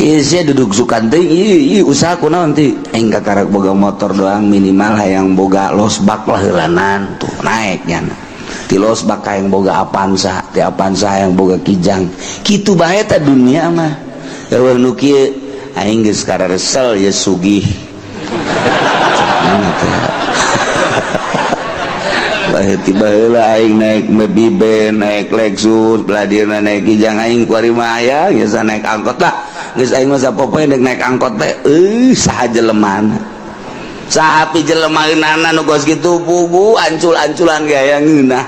Ieu sia duduk sukan teuing, ieu ieu usaha kunaon ti aing kakarak boga motor doang, minimal hayang boga losbak lah heulanan. Tuh naik nyana ti losbak hayang boga Avanza, ti Avanza hayang boga Kijang, kitu bae ta dunia mah. Eueuh nu kieu, aing geus kararesel ye sugih. Mana teh? Bae tiba heula aing naik mobil Ben, naik Lexus, belah dieuna naik Kijang. Aing kuari mah aya geus naik angkot lah. Geus aing mah sapopoe deuk naik angkot teh. Euy, saha jelemana, saha pi jelemaeunana nu kos kitu? Pugu ancul-anculan ge aya ngeunah,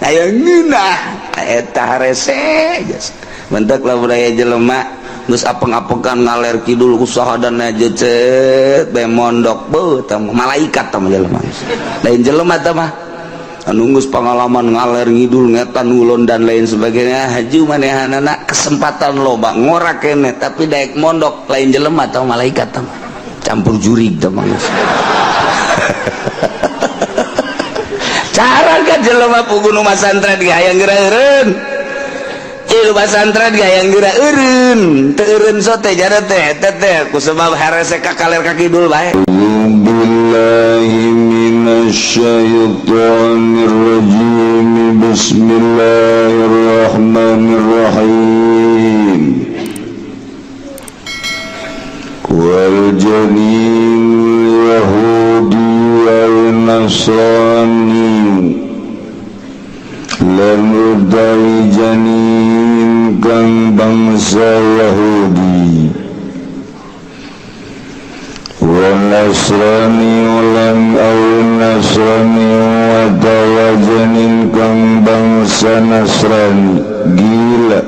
aya ngeunah eta harese geus. Bentek lah budaya jelema geus apeng-apengan ngaler kidul usaha dan cet bae mondok, beuh, tah malaikat tah mah. Jelema lain jelema tah mah, anu geus pengalaman ngaler ngidul, ngetan ngulon, dan lain sebagainya. Haju manehanana kesempatan loba, ngorak kene, tapi daek mondok lain jelema atau malaikat tah mah, campur jurig tah mah geus. Cara kan jelema pugu nu masantren ge hayang geura eureun. Ieu masantren ge hayang geura eureun, teu eureun sote jada teh teh teh ku sebab harese ka kaler ka kidul bae. بالله من الشيطان الرجيم. بسم الله الرحمن الرحيم. والجنين اليهودي والنصراني lan utawi janin kang bangsa Yahudi, Nasrani lan aw Nasrani wa janin kang bangsa Nasrani, gila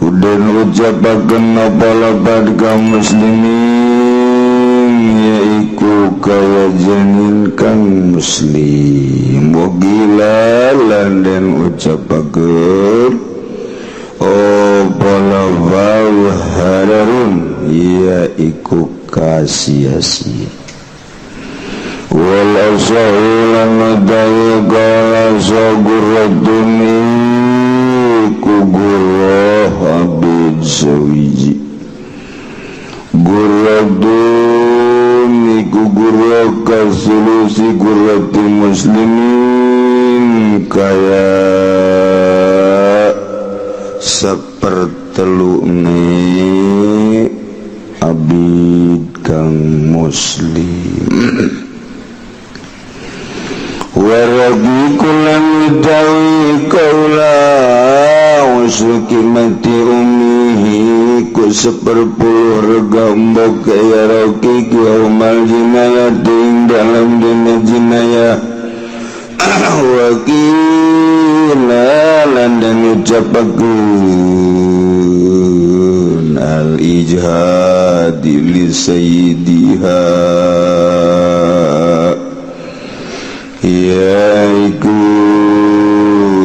udan ucapaken apa lapad kaum muslimin, yaiku kaya janin kang muslim. Wa gila lan den ucapaken oh lafal hadarun, yaiku kasia-sia. Wal asahu lan utawi kala sagurratun iku gurrah abid sawiji, gurratun iku gurrah kasulusi gurrati muslimin, kaya sepertelu ne abid kang muslim. Warabi kulan utawi kaula usukimati umihi ku seperpuluh rega mbok ya roki yaumal jinayati ing dalam dina jinayah. Wakila lan dan ucapakeun al ijhadi li sayyidiha, yaiku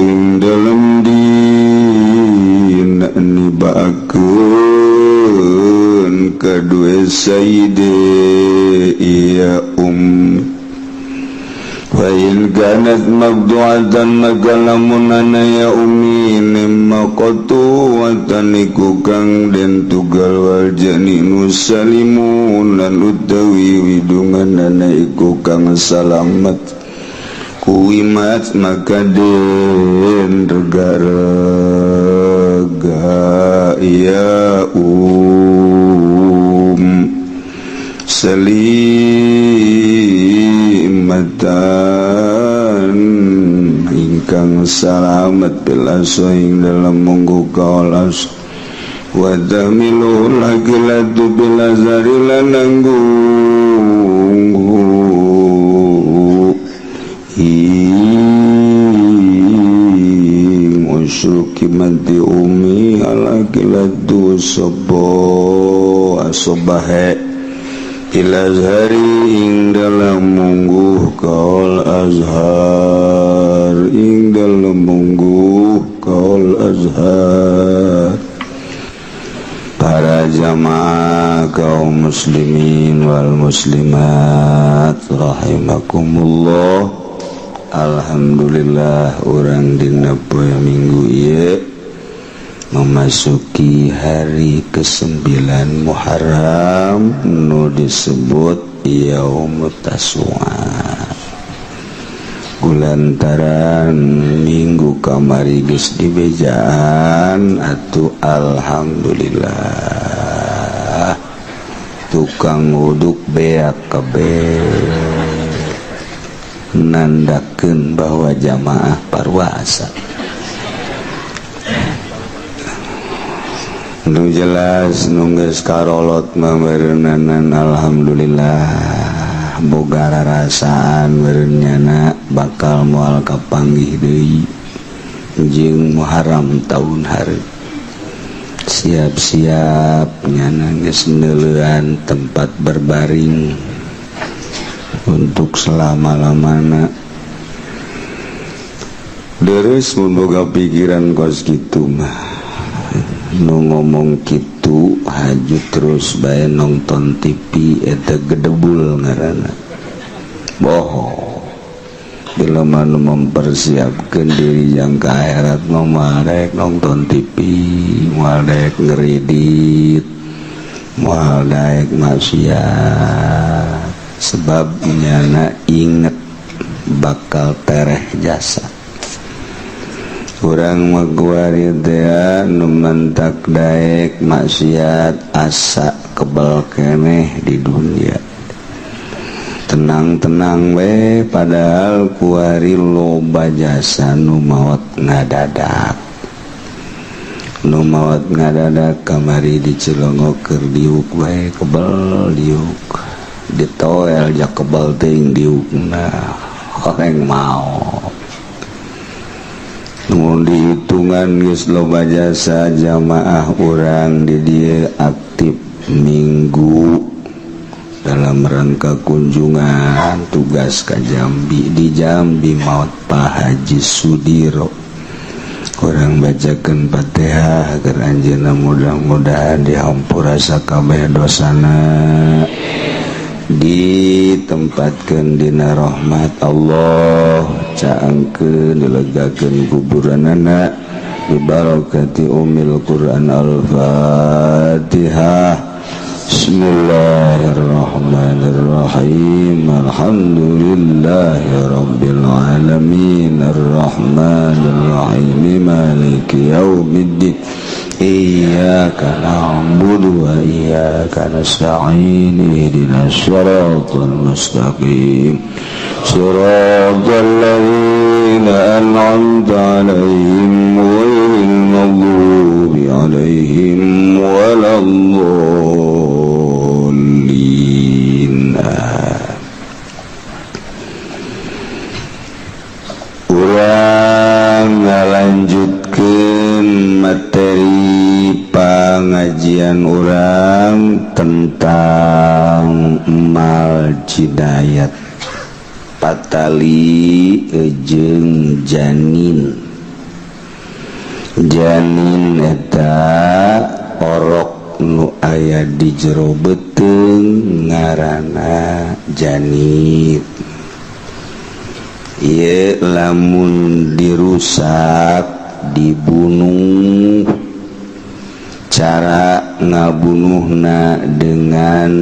ing dalem dina nibaakeun kadue sayyide iya Fa in kanat maqtu'atan, maka lamun ana ya umi maqtu'atan iku kang den tugal, wal janinu salimun lan utawi widungan ana iku kang salamat, kuwimat maka den rega-rega ya salimatan ingkang salamat bil ing dalam munggu kaolas. Wa tamilu lagilatu bil azari lan nanggung ing usyukimati umi ala kilatu sapa asobahe ilazhari ing dalam mungguh kaul azhar, ing dalam mungguh kaul azhar. Para jamaah kaum muslimin wal muslimat rahimakumullah, alhamdulillah urang dina poe Minggu ieu. Memasuki hari ke-9 Muharram nu disebut Yaumut Tasua. Kulantaran minggu kamari geus dibejaan atuh alhamdulillah tukang uduk beak kabeh nandakeun bahwa jamaah parwasa. Nu jelas nu geus karolot meureunana alhamdulillah boga rarasaan meureunnyana bakal moal kapanggih deui jeung Muharram taun hareup. Siap-siap nyana geus neuleuan tempat berbaring untuk selama-lamana. Deres mun boga pikiran kos kitu mah. Nu ngomong kitu haju terus bae nonton TV eta gedebul ngaranna. Bohong. Jelema nu mempersiapkeun diri jang ka akhirat mah moal daek nonton TV, moal daek ngeridit, moal daek maksiat. Sebab nyana inget bakal tereh jasa. Urang mah kuari teh nu mentak daek maksiat asa kebal keneh di dunia. Tenang-tenang we padahal kuari loba jasa nu maot ngadadak. Nu maot ngadadak kamari dicelongok keur diuk we kebal diuk. Ditoel ja kebal teuing diukna horeng maot. Mun dihitungan geus loba jasa jamaah urang di dieu aktif minggu dalam rangka kunjungan tugas ka Jambi, di Jambi maot Pak Haji Sudiro. Kurang bacakeun Fatihah agar anjeunna mudah-mudahan dihampura sakabeh dosana, ditempatkeun dina rahmat Allah, caangkeun dilegakeun kuburanana bibarakati umil Quran. Al-Fatihah. Bismillahirrahmanirrahim. Alhamdulillahi rabbil alamin arrahmanirrahim maliki yaumiddin. Iyyaka na'budu wa iyyaka nasta'in ihdinas siratal mustaqim siratal ladzina an'amta 'alaihim ghairil maghdubi 'alaihim waladdallin. Urang ngalanjutkeun materi pengajian urang tentang mal jinayat patali jeung janin. Janin eta orok nu aya di jero beuteung ngaranna janin. Ieu lamun dirusak dibunuh, cara ngabunuhna dengan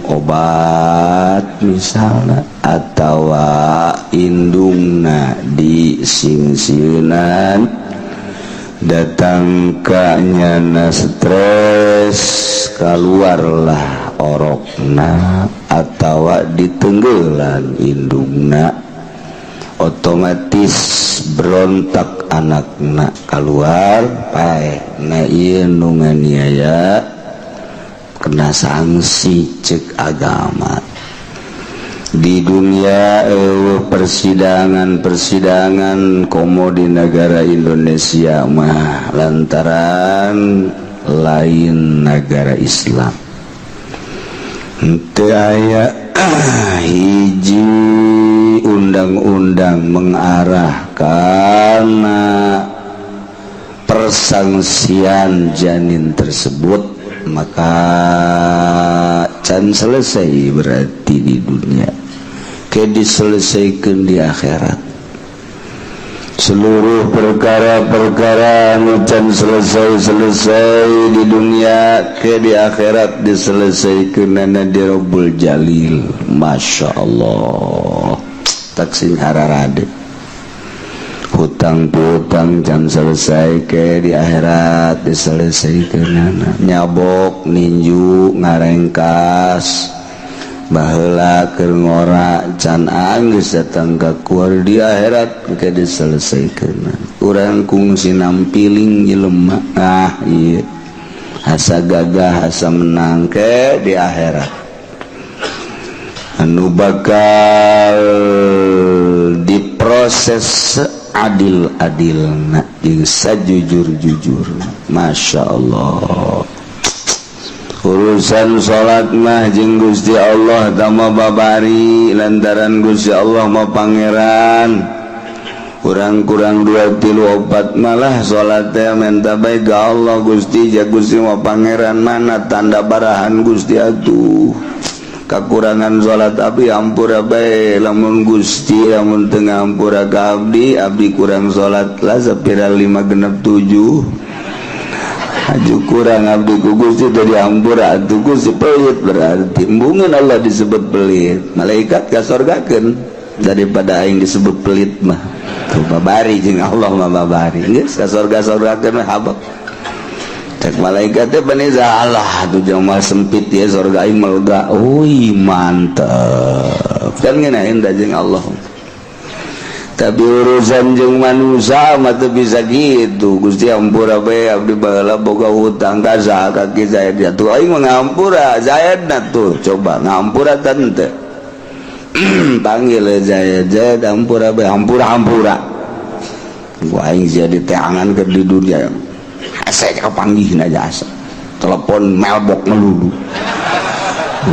obat misalnya atawa indungna disingsieunan datang ka nyana stres keluarlah orokna atawa ditenggelan indungna, otomatis berontak anakna keluar paeh. Nah ieu nu nganiaya kena sanksi cek agama. Di dunia persidangan-persidangan komo di negara Indonesia mah lantaran lain negara Islam henteu aya hiji undang-undang mengarah karena persangsian janin tersebut, maka can selesai berarti di dunia, ke diselesaikan di akhirat. Seluruh perkara-perkara anu can selesai-selesai di dunia ke di akhirat diselesaikan di Robbul Jalil. Masya Allah, tak sing hararade hutang piutang can selesai ke di akhirat diselesaikan. Nyabok, ninju, ngarengkas baheula keur ngora can anggeus datang ka kuar, di akhirat ke diselesaikan. Urang kungsi nampiling jelema, ah ieu asa gagah, asa menang, ke di akhirat anu bakal diproses adil-adilna jeung sajujur-jujur. Masya Allah, urusan salat mah jeung Gusti Allah tama babari, lantaran Gusti Allah mah pangeran. Kurang-kurang dua tilu opat malah salat teh minta baik ke Allah. Gusti ja, Gusti mah pangeran, mana tanda barahan Gusti atuh kekurangan salat abdi, ampura bae. Lamun Gusti lamun teu ngampura ka abdi, abdi kurang salat lah sapira lima genep tujuh. Aju kurang abdi ku Gusti teu diampura atuh, Gusti pelit berarti. Embungeun Allah disebut pelit, malaikat ka sorgakeun daripada aing disebut pelit mah. Tuh babari jeung Allah mah, babari geus ka sorga-sorgakeun habak. Cek malaikat teh bani Allah tuh jelema sempit ya, sorga aing melega. Wih, mantep kan ngeunaheun da jeung Allah. Tapi urusan jeung manusia mah teu bisa gitu. Gusti, ampura bae, abdi baheula boga hutang ka saha, ka Ki Zaid. Atuh aing mah ngampura Zaid na tuh. Coba ngampura teu? Panggil Zaid. Zaid, ampura bae. Ampura, ampura. Gua aing jadi teangan ke di dunia hese kapanggih aja, asa telepon mailbox melulu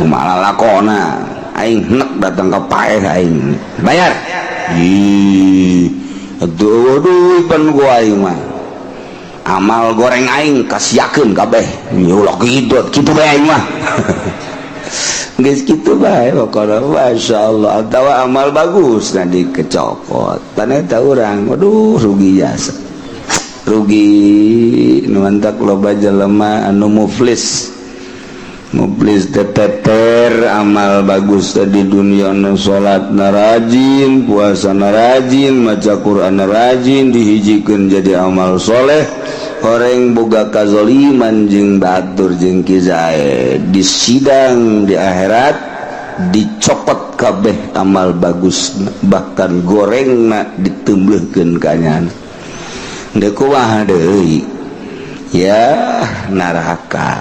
malah lakona. Aing henek datang ke paeh, aing bayar. Ih, aduh, aduh, pan gua aing mah amal goreng aing kasiakeun kabeh. Ulah kitu kitu bae, aing mah geus kitu bae pokona. Masya Allah, atawa amal bagus nah dikecokot pan eta urang. Waduh, rugi jasa, rugi. Nu mantak loba jelema anu muflis. Muflis teteter amal bagus di dunia nu salat na rajin, puasa na rajin, maca Quran na rajin, dihijikeun jadi amal soleh. Horeng boga kazoliman jeung batur jeung Ki Zaid, di sidang di akhirat dicopot kabeh amal bagus, bahkan gorengna ditembelkeun ka nyana. Deuk kumaha deui ya, neraka.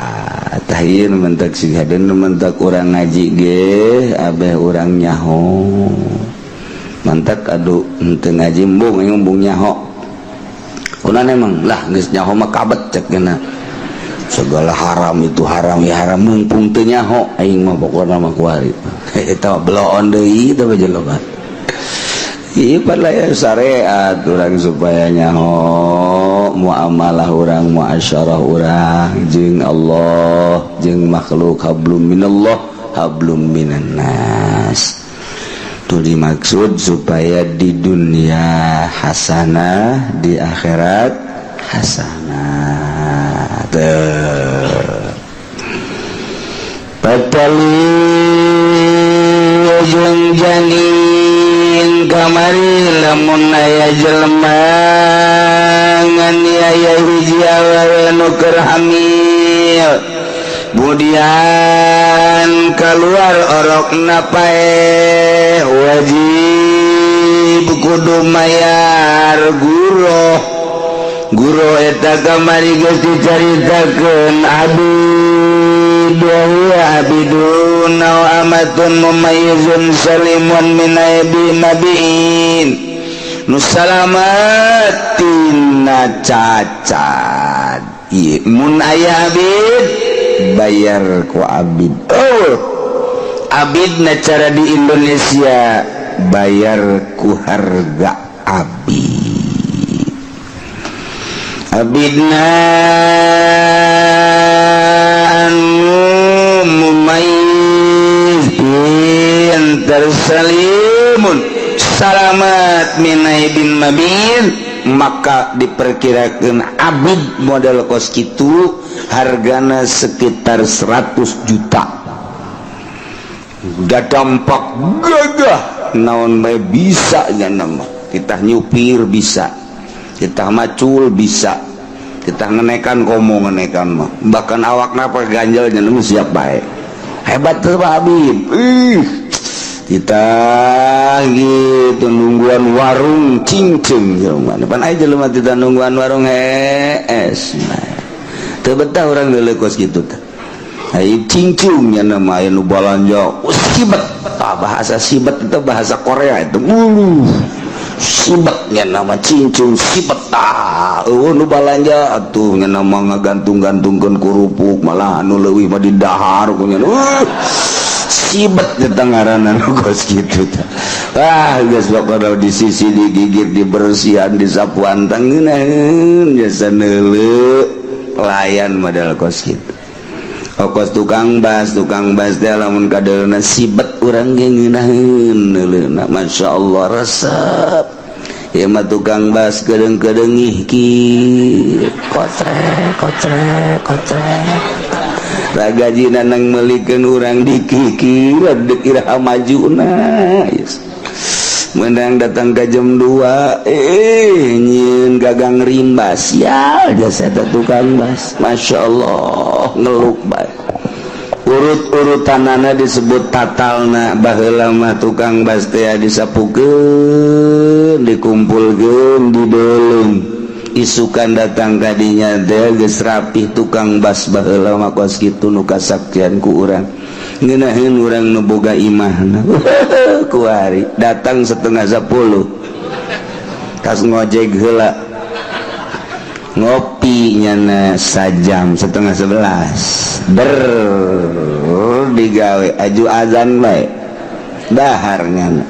Tah ieu nu mentak sing hadeun, nu mentak urang ngaji ge abeh urang nyaho. Mantak aduh henteu ngaji embung, embung nyaho. Kunaon emang lah, geus nyaho mah kabet cek geuna segala haram itu haram ya haram. Mumpung teu nyaho aing mah pokona mah kuari eta bloon deui teh jelema. Ieu ya syariat urang supaya nyaho muamalah urang, muasyarah urang jeung Allah jeung makhluk. Hablum minallah hablum minan nas. Itu dimaksud supaya di dunia hasanah, di akhirat hasanah. Tuh. Patali jeung janin kamari, lamun aya jelema nganiaya hiji awewe nu keur hamil, kemudian keluar orokna paeh, wajib kudu mayar guroh. Guroh eta kamari geus dicaritakeun, abid wa huwa abidun aw amatun mumayyizun salimun min aibi nabiin, nu salamat tina cacat. Ieu mun aya abid, bayar ku abid. Oh, abid na cara di Indonesia bayar ku harga abid. Abidna anu mumayyiz, pinter, salimun Salamat min aibin mabin, maka diperkirakan abid model kos kitu hargana sekitar 100 juta. Udah dampak gagah, naon bae bisa nya mah. Kita nyupir bisa, kita macul bisa, kita ngenekan, komo ngenekan mah, bahkan awak napa ganjel nya siap bae. Hebat tuh Pak Habib. Ih, kita gitu nungguan warung cincing jelema pan aya jelema kita nungguan warung hees. Teu betah urang geuleuh kos kitu teh. Ai cincung nya nama aya nu balanja, oh, sibet. Tah, bahasa sibet itu bahasa Korea itu. Sibet nya nama cincung sibet. Tah, eueuh nu balanja atuh nya nama ngagantung-gantungkeun kerupuk, malah anu leuwih mah didahar ku nya. Sibet eta ngaranna nu kos kitu teh. Ah, geus pokona di sisi digigit, dibersihan, disapuan, tangeunaheun jasa neuleu pelayan model kos kitu. Kos tukang bas, tukang bas teh lamun kadeulna sibet, urang ge ngeunaheun neuleuna, Masya Allah, resep. Ieu mah tukang bas kedeung-kedeung ki kocrek kocrek kocrek, ragajina nang meulikeun urang dikikir dek iraha majuna. Yes. Menang datang ke jam 2, eh, nyieun gagang rimba sial jasa eta tukang bas. Masya Allah, ngeluk bae urut-urutanana disebut tatalna. Baheula mah tukang bas teh disapukeun, dikumpulkeun, dibeuleum, isukan datang kadinya teh geus rapih. Tukang bas baheula mah kos kitu nu kasaktian ku urang, ngeunaheun urang nu boga imahna. Kuari datang 9.30, kas ngojek heula, ngopi nyana sajam, 10.30 ber digawe, aju azan bae dahar nyana,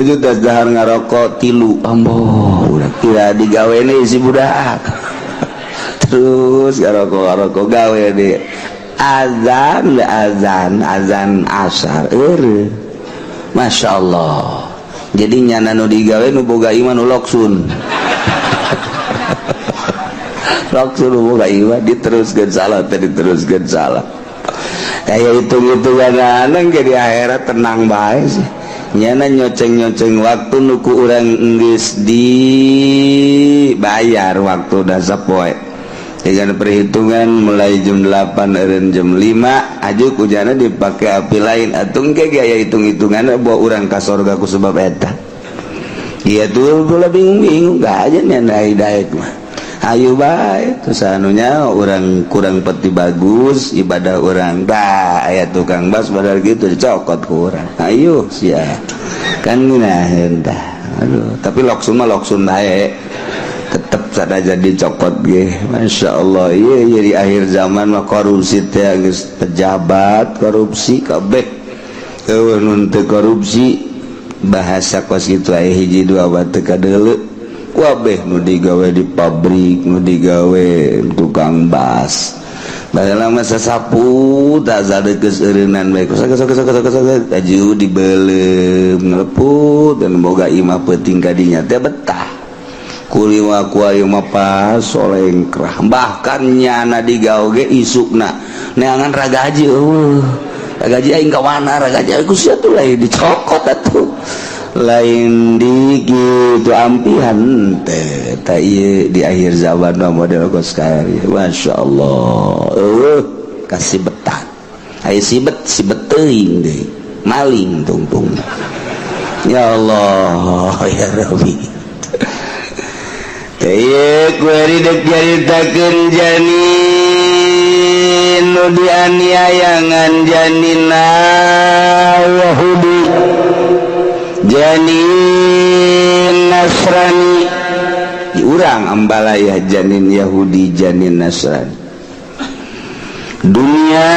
aju tas dahar ngarokok tilu, amboh udah kira digawe nih si budak. Terus ngarokok ngarokok, gawe deh, azan azan azan asar eueuh. Masya Allah, jadi nyana nu digawe nu boga iman, nu loksun loksun, nu boga iman, diteruskeun salah teh, diteruskeun salah, kayak hitung-hitungan anang jadi akhirat tenang bae sih. Nyana nyoceng-nyoceng waktu nuku urang geus dibayar waktu dasar poe dengan perhitungan mulai jam 8 eureun jam 5 aju kujana dipakai api lain atuh engke gaya hitung-hitungan bawa urang ka sorga ku sebab eta. Iya tuh, bola bingung-bingung gak aja nih daek mah. Ayo bae terus anunya orang kurang peti bagus ibadah orang dah aya tukang bas padahal gitu dicokot ku urang. Ayo sia kan ngeunaheun tah. Aduh, tapi loksun mah loksun bae, tetep sada dicokot ge. Masya Allah, iya iya, di akhir zaman mah korupsi teh geus pejabat korupsi kabeh, eueuh nu teu korupsi. Bahasa kos kitu aya hiji dua batu kadeuleu, kabeh nu digawe di pabrik, nu digawe tukang bas. Baheula mah sasapu tak sadeukes eureunnan bae, sok sok sok sok sok, aju dibeuleum ngeleput dan boga imah peuting kadinya teh betah. Kulima ku ayeuna mah pas solengkrah, bahkan nyana digawe ge isukna neangan ragaji, eueuh ragaji aing ka mana, ragaji ku sia tuh lain dicokot atuh, lain di gitu ampihan teh. Tak ieu di akhir zaman mah model kos kieu. Masya Allah, eueuh kasih betah aya sibet sibet teuing deui maling tungtung. Ya Allah ya Rabbi. Ieu kuari dek nyaritakeun janin nu dianiayangan, janina Yahudi, janin Nasrani. Di urang ambalaya janin Yahudi, janin Nasrani. Dunia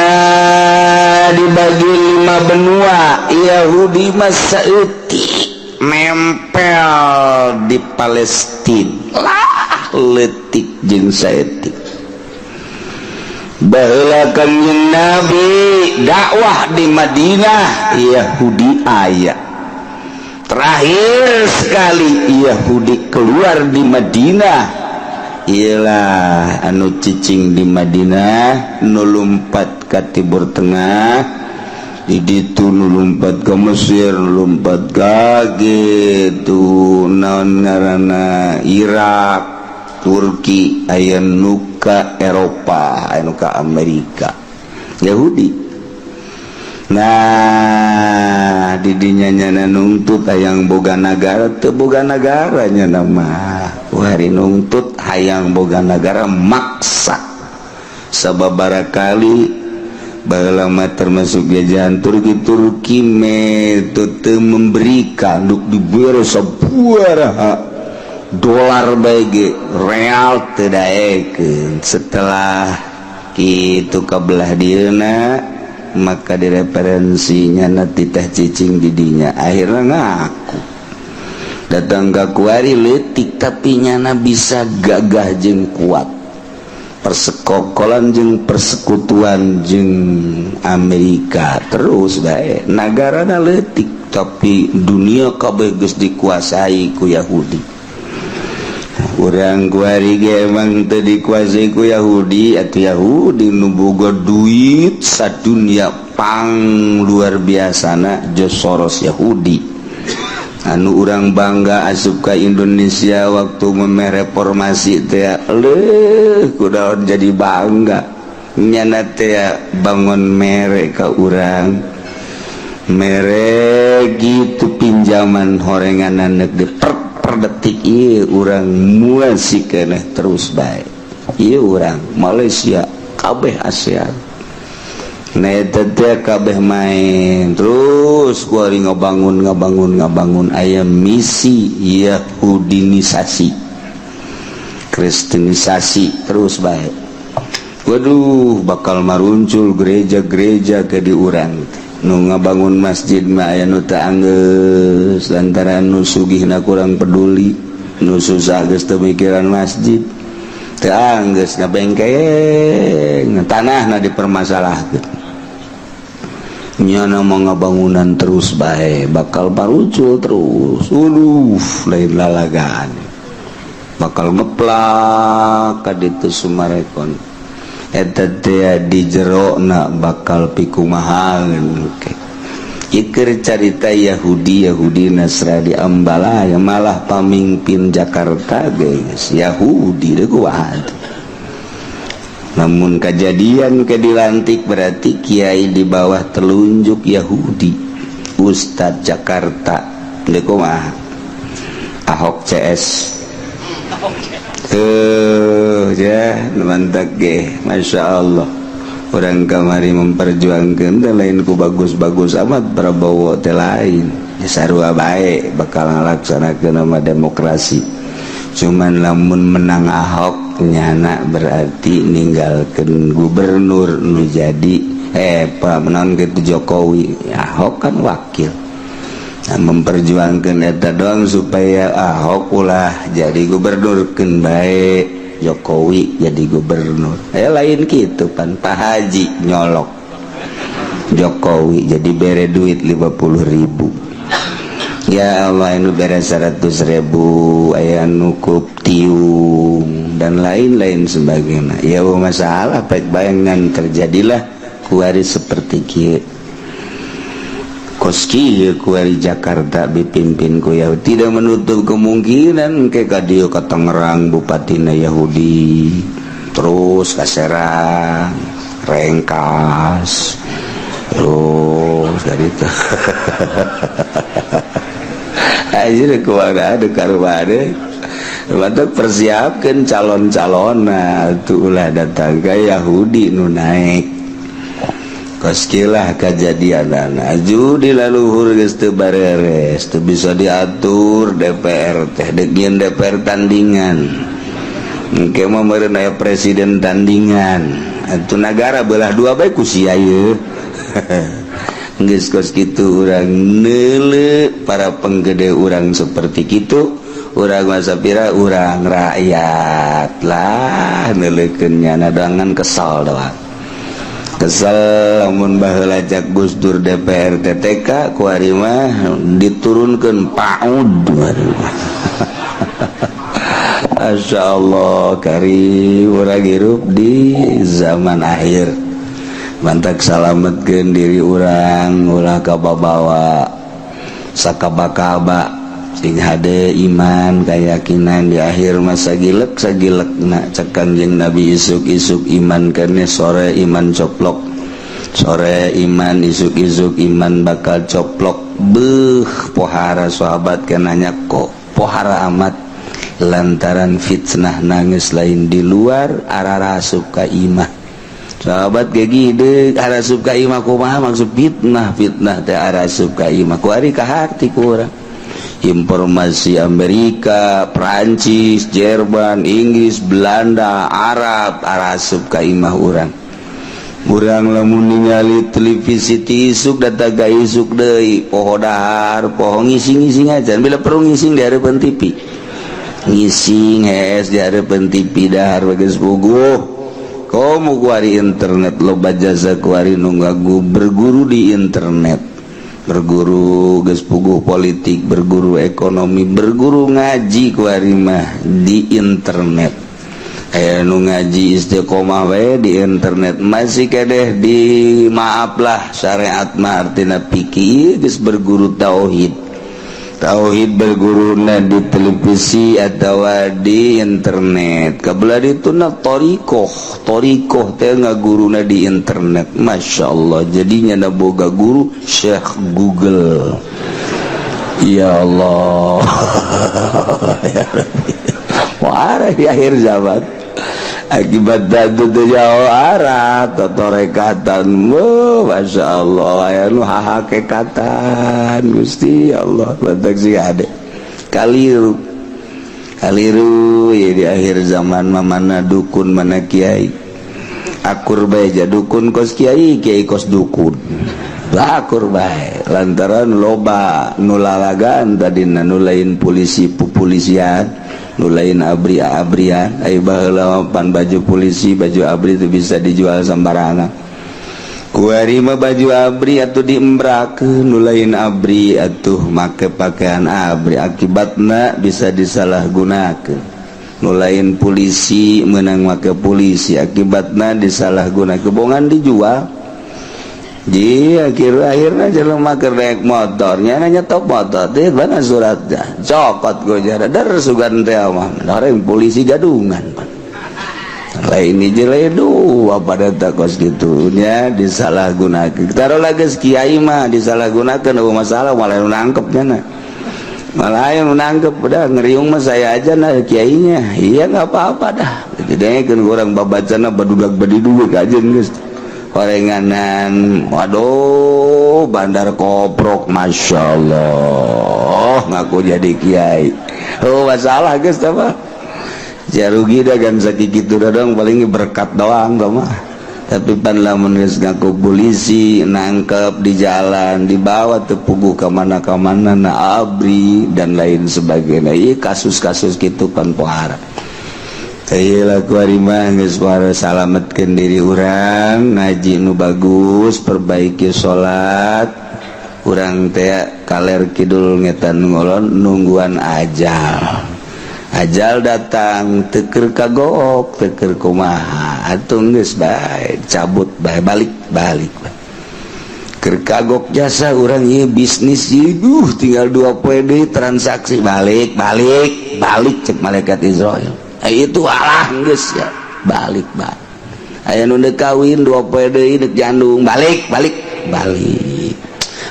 dibagi lima benua. Yahudi mah saeutik nempel di Palestina lah, letik jeung saeutik. Baheula Kanjeng Nabi dakwah di Madinah, Yahudi aya. Terakhir sekali Yahudi keluar di Madinah, ialah anu cicing di Madinah, nu lumpat ke Timur Tengah, di ditu nu lumpat ke Mesir, nu lumpat ka gitu naon ngaranna, Irak, Turki, aya nu ka Eropa, aya nu ka Amerika Yahudi. Nah, didinya nyana nungtut hayang boga nagara, teu boga nagaranya nama hari nungtut hayang boga nagara, maksa sababara kali. Baheula mah termasuk jajahan Turki. Turki metode memberikan duk dibere sabaraha dolar bae, real teu daekeun. Setelah kitu ka belah dieuna, maka direferensinya nanti teh cicing didinya, akhirnya ngaku datang ke kuari. Letik tapi nyana bisa gagah jeung kuat, persekokolan jeung persekutuan jeung Amerika terus bae. Negara letik tapi dunia kabeh geus dikuasai ku Yahudi. Urang kuari ge emang teu dikuasai ku Yahudi atau Yahudi nu boga duit sadunia pang luar biasana, George Soros Yahudi. Anu urang bangga asup ka Indonesia waktu memeh reformasi teh, leuh kudaon jadi bangga nyana teh, bangun mere ka urang, mere gitu pinjaman horengan di per detik. Ieu urang muasi keneh terus bae. Ieu urang Malaysia kabeh, ASEAN. Nah, eta teh kabeh main terus kuari, ngabangun, ngabangun, ngabangun. Aya misi Yahudinisasi, Kristenisasi terus bae. Waduh, bakal maruncul gereja-gereja ke di urang. Nu ngabangun masjid mah aya nu teu anggeus lantaran nu sugihna kurang peduli, nu susah geus teu mikiran masjid, teu anggeus ngabengkeng tanahna dipermasalahkeun. Nyana mau ngabangunan terus bae, bakal marucul terus. Waduh, lain lalagaan, bakal ngeplak ka ditu Summarecon eta teh di jerona, bakal pikumahan. Iker carita Yahudi, Yahudi Nasrani Ambalaya, malah pamimpin Jakarta guys Yahudi deh kuat. Namun kejadian ke dilantik berarti kiai di bawah telunjuk Yahudi, Ustadz Jakarta deh kumaha. Ahok CS tuh ya, mantap ge, Masya Allah. Orang kamari memperjuangkan teh lain ku bagus-bagus amat. Prabowo teh lain ya, sarua bae bakal ngalaksanakeun nama demokrasi. Cuman lamun menang Ahok, nyana berarti ninggalkan gubernur nu jadi pak menon gitu Jokowi. Ahok kan wakil. Nah, memperjuangkan eta doang supaya Ahok ulah jadi gubernur, keun bae Jokowi jadi gubernur. Lain gitu pan, Pak Haji nyolok Jokowi jadi bere duit 50.000. Ya Allah, anu bere 100.000, aya nukup tiung dan lain-lain sebagainya. Ya masalah baik bayangan terjadilah kuari seperti kieu. Koski kuari Jakarta dipimpin ku Yahudi, tidak menutup kemungkinan ke kadieu ka Tangerang bupatina Yahudi, terus ka Serang, Rengkas, terus dari itu aja kumaha ada karuade. Mantap, persiapkan calon-calon. Nah, ulah datang ke Yahudi nu naik. Koskilah kejadian aju di laluhur geus teu bareres, teu bisa diatur. DPR teh dek DPR tandingan, engke mah meureun aya presiden tandingan atuh. Nagara belah dua bae ku sia ieu. Geus kos kitu urang neule para penggede urang seperti kitu. Urang masa pira, urang rakyat lah neuleukeun nyana dangan kesal doang. Kesel lamun baheula cak Gus Dur DPR TK, kuari mah diturunkeun PAUD. Masya Allah, kari urang hirup di zaman akhir. Mantak salametkeun diri urang, ulah kababawa sakaba-kaba, sing hade iman keyakinan. Di akhir masa gilek sagilekna. Cek Kanjeng Nabi, isuk-isuk iman kene, sore iman coplok, sore iman, isuk-isuk iman bakal coplok. Beuh, pohara sahabat kenanya, kok pohara amat? Lantaran fitnah nangis lain di luar, arasup ka imah. Sahabat gegi arasup ka imah, kumaha maksud fitnah? Fitnah teh arasup ka imah. Kuari kaharti ku urang informasi Amerika, Prancis, Jerman, Inggris, Belanda, Arab arasup ka imah urang. Urang lamun ningali televisi ti isuk datang ka isuk deui, poho dahar, poho ngising-ngising aja. Bila perlu ngising di hareupeun TV, ngising hees di hareupeun TV, dahar geus puguh. Komo kuari internet loba jasa, kuari nu ngagu berguru di internet, berguru geus puguh politik, berguru ekonomi, berguru ngaji kuari mah di internet. Aya nu ngaji istiqomah wae di internet, masih kedeh di maaf lah syariat mah artina fikih. Geus berguru tauhid, tauhid berguruna di televisi atau di internet. Kabelah itu na torikoh, torikoh teh ngaguruna di internet. Masya Allah, jadinya na boga guru Syekh Google. Ya Allah, ya Rabbi. Wah, di akhir zaman akibat dadu jauh arah totorekatan. Masya Allah, aya nu hahakekatan. Gusti Allah, batak sih ade kaliru kaliru ya. Di akhir zaman mah mana dukun, mana kiai, akur bae ja. Dukun kos kiai, kiai kos dukun, akur bae, lantaran loba nu lalagan tadina, nu lain polisi pupolisian, nu lain abri abrian. Ai baheula pan baju polisi, baju abri itu bisa dijual sembarangan. Kuari mah baju abri atuh diembrakeun, nu lain abri atuh make pakaian abri, akibatna bisa disalahgunakeun. Nu lain polisi menang make polisi, akibatna disalahgunakeun, bongan dijual. Ji akhir akhirnya jelema keur naik motornya nanya top motor teh mana suratnya, cokot go jara der sugan teh mah orang polisi gadungan pan lain hiji lain dua pada takos gitu nya, disalahgunakeun. Taruh lagi kiai mah disalahgunakeun eueuh masalah, malah nu nangkepnya nah, malah yang nangkep. Udah ngeriung mah saya aja nah kiainya. Iya, nggak apa-apa dah. Jadi kan orang babacana badudak badiduga kajen geus orenganan. Waduh, bandar koprok, Masya Allah, ngaku jadi kiai. Oh, masalah guys apa ya, rugi dah kan sakitu dong, paling berkat doang mah. Tapi pan lamun geus ngaku polisi, nangkep di jalan, dibawa teu puguh ka mana ka mana na abri dan lain sebagainya. Ieu kasus-kasus kitu pan pohara. Salametkeun diri urang, ngaji nu bagus, perbaiki salat urang teh kaler kidul ngetan ngolon, nungguan ajal. Ajal datang teu keur kagok, teu keur kumaha atuh, geus bae cabut bae, balik balik keur kagok jasa urang ieu bisnis ieu, tinggal 2 poe deui transaksi, balik balik balik cek malaikat Izrail. Itu alah geus ya, balik balik. Aya nu deuk kawin, 2 poe deui deuk jandung, balik balik balik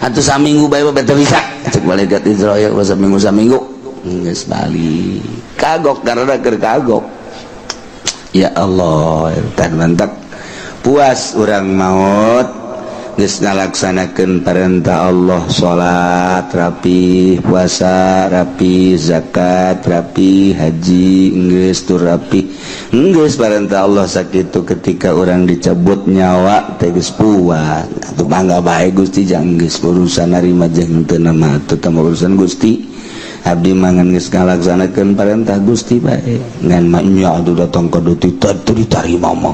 atuh. Saminggu bae mah bete bisa cek malaikat Izrail, saminggu saminggu geus balik, kagok karena keur kagok. Ya Allah, tan mantak puas urang maut geus ngalaksanakeun perintah Allah, salat rapi, puasa rapi, zakat rapi, haji geus tur rapi, geus perintah Allah sakitu. Ketika orang dicabut nyawa teh geus puas atuh, mangga bae Gusti, jang geus urusan narima jeung teu mah atuh tambah urusan Gusti. Abdi mangan geus ngalaksanakeun perintah Gusti bae. Ngan mah nya atuh datang ka detik teu ditarima mah.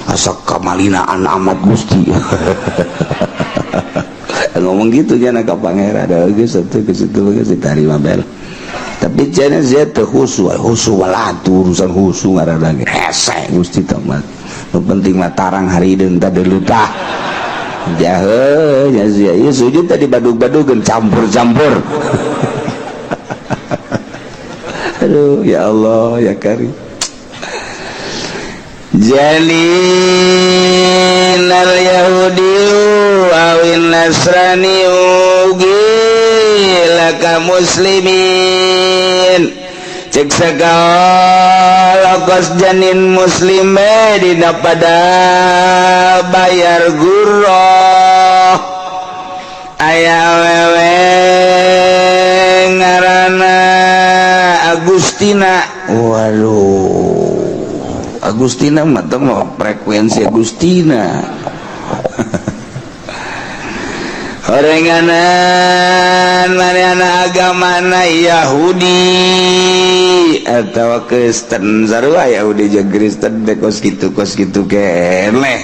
Asa kamalinaan amat Gusti. Ngomong gitu nya ka Pangeran da geus atuh geus itu geus ditarima bel. Tapi cenah sia teu khusu, khusu walatu urusan khusu ngaranna ge hese Gusti tah mah. Nu penting mah tarang harideung tah deuleu tah. Jahe nya sia ieu sujud tadi badug-badugeun campur-campur. Aduh ya Allah ya Karim. Jalin al Yahudi awin Nasrani ugi laka muslimin cek segala kos janin muslime dina pada bayar gurah aya awewe ngaranna Agustina. Waduh, Agustina mah teh mah frekuensi Agustina. Orenganan manehna agamana Yahudi atau Kristen, sarua Yahudi jeung Kristen teh kos kitu keneh.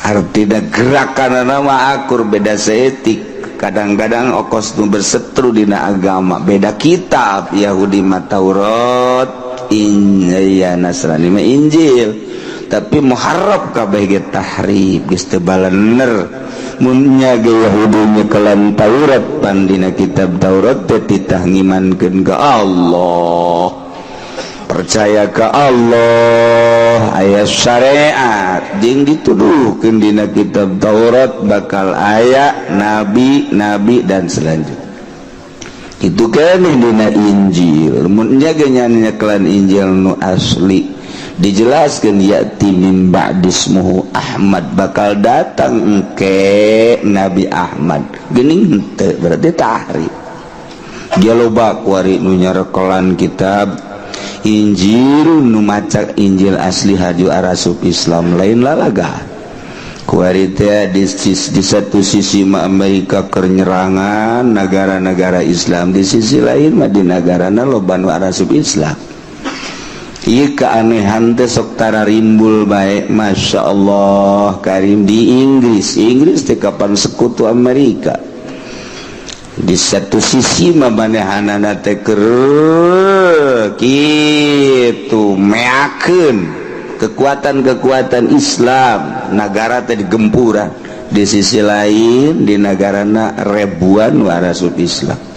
Artina gerakan mah akur beda seetik. Kadang-kadang okos nu bersetru dina agama beda kitab. Yahudi mah Taurat, ya Nasrani mah Injil, tapi muharraf kabeh ge tahrif geus teu balener. Mun nya ge Yahudi nyekelan Taurat, pan dina kitab Taurat teh titah ngimankeun ka Allah, percaya ka Allah, aya syariat jeung dituduhkeun dina kitab Taurat bakal aya nabi-nabi dan selanjutnya. Itu keneh dina Injil. Mun nya ge nyekelan Injil nu asli dijelaskan ya'ti min ba'dismuhu Ahmad, bakal datang engke Nabi Ahmad geuning henteu, berarti tahrif. Dia loba kuari nu nyarekelan kitab Injil, nu maca Injil asli haju arasup Islam lain lalaga kuari teh. Di satu sisi mah Amerika keur nyerangan negara-negara Islam, di sisi lain mah di negarana loba nu arasup Islam. Ieu keanehan teh sok tara rimbul bae. Masya Allah Karim. Di Inggris, Inggris teh kapan sekutu Amerika. Di satu sisi mah manehanana teh keur kitu meakeun kekuatan-kekuatan Islam, negara teh digempuran. Di sisi lain di negarana ribuan warasup Islam.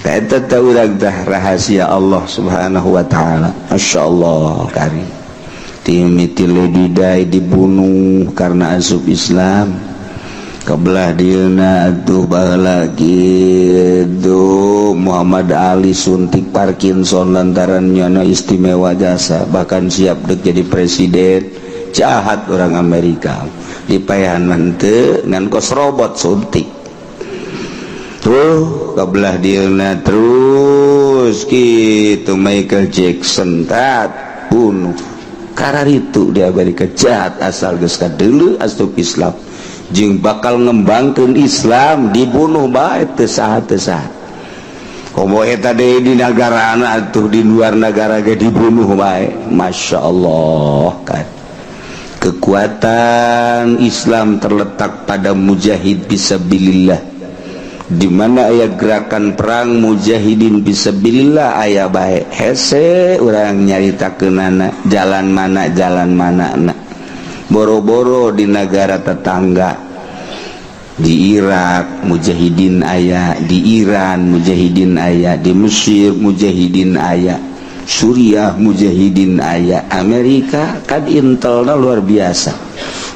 Eta teh urang teh rahasia Allah Subhanahu wa taala. Masya Allah Karim. Timiti Lady Di dibunuh karena asup Islam. Kebelah dieuna atuh baheula kitu Muhammad Ali suntik Parkinson lantaran nyana istimewa jasa, bahkan siap dek jadi presiden. Jahat orang Amerika dipayahan mah henteu ngan kos robot suntik. Tuh kebelah dieuna terus gitu Michael Jackson tat bunuh kararitu di Amerika. Jahat asal geus kadeuleu asup Islam jeung bakal ngembangkeun Islam dibunuh bae teu saha teu saha. Komo eta deui di nagarana atuh, di luar negara ge dibunuh bae. Masya Allah kan kekuatan Islam terletak pada mujahid fisabilillah. Di mana aya gerakan perang mujahidin fisabilillah aya bae hese urang nyaritakeunana jalan mana jalan mana na. Boro-boro di negara tetangga, di Irak mujahidin aya, di Iran mujahidin aya, di Mesir mujahidin aya, Suriah mujahidin aya. Amerika kan intelna luar biasa.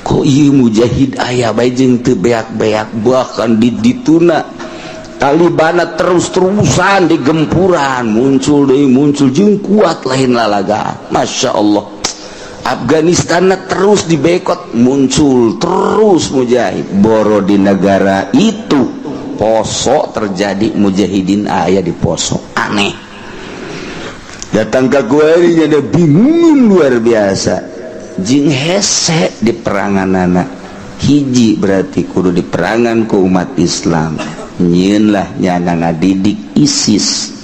Kok ieu mujahid aya bae jeung teu beak-beak, bahkan di dituna Talibana terus-terusan di gempuran muncul deui muncul jeung kuat lain lalaga. Masya Allah. Afghanistan terus dibekot muncul terus mujahid. Boro di negara itu Poso terjadi mujahidin aya di Poso. Aneh. Datang ke gue ini jadi bingung luar biasa. Jing hese di perangan anak hiji berarti kudu di perangan ku umat Islam. Nyieun lah nyana ngadidik ISIS.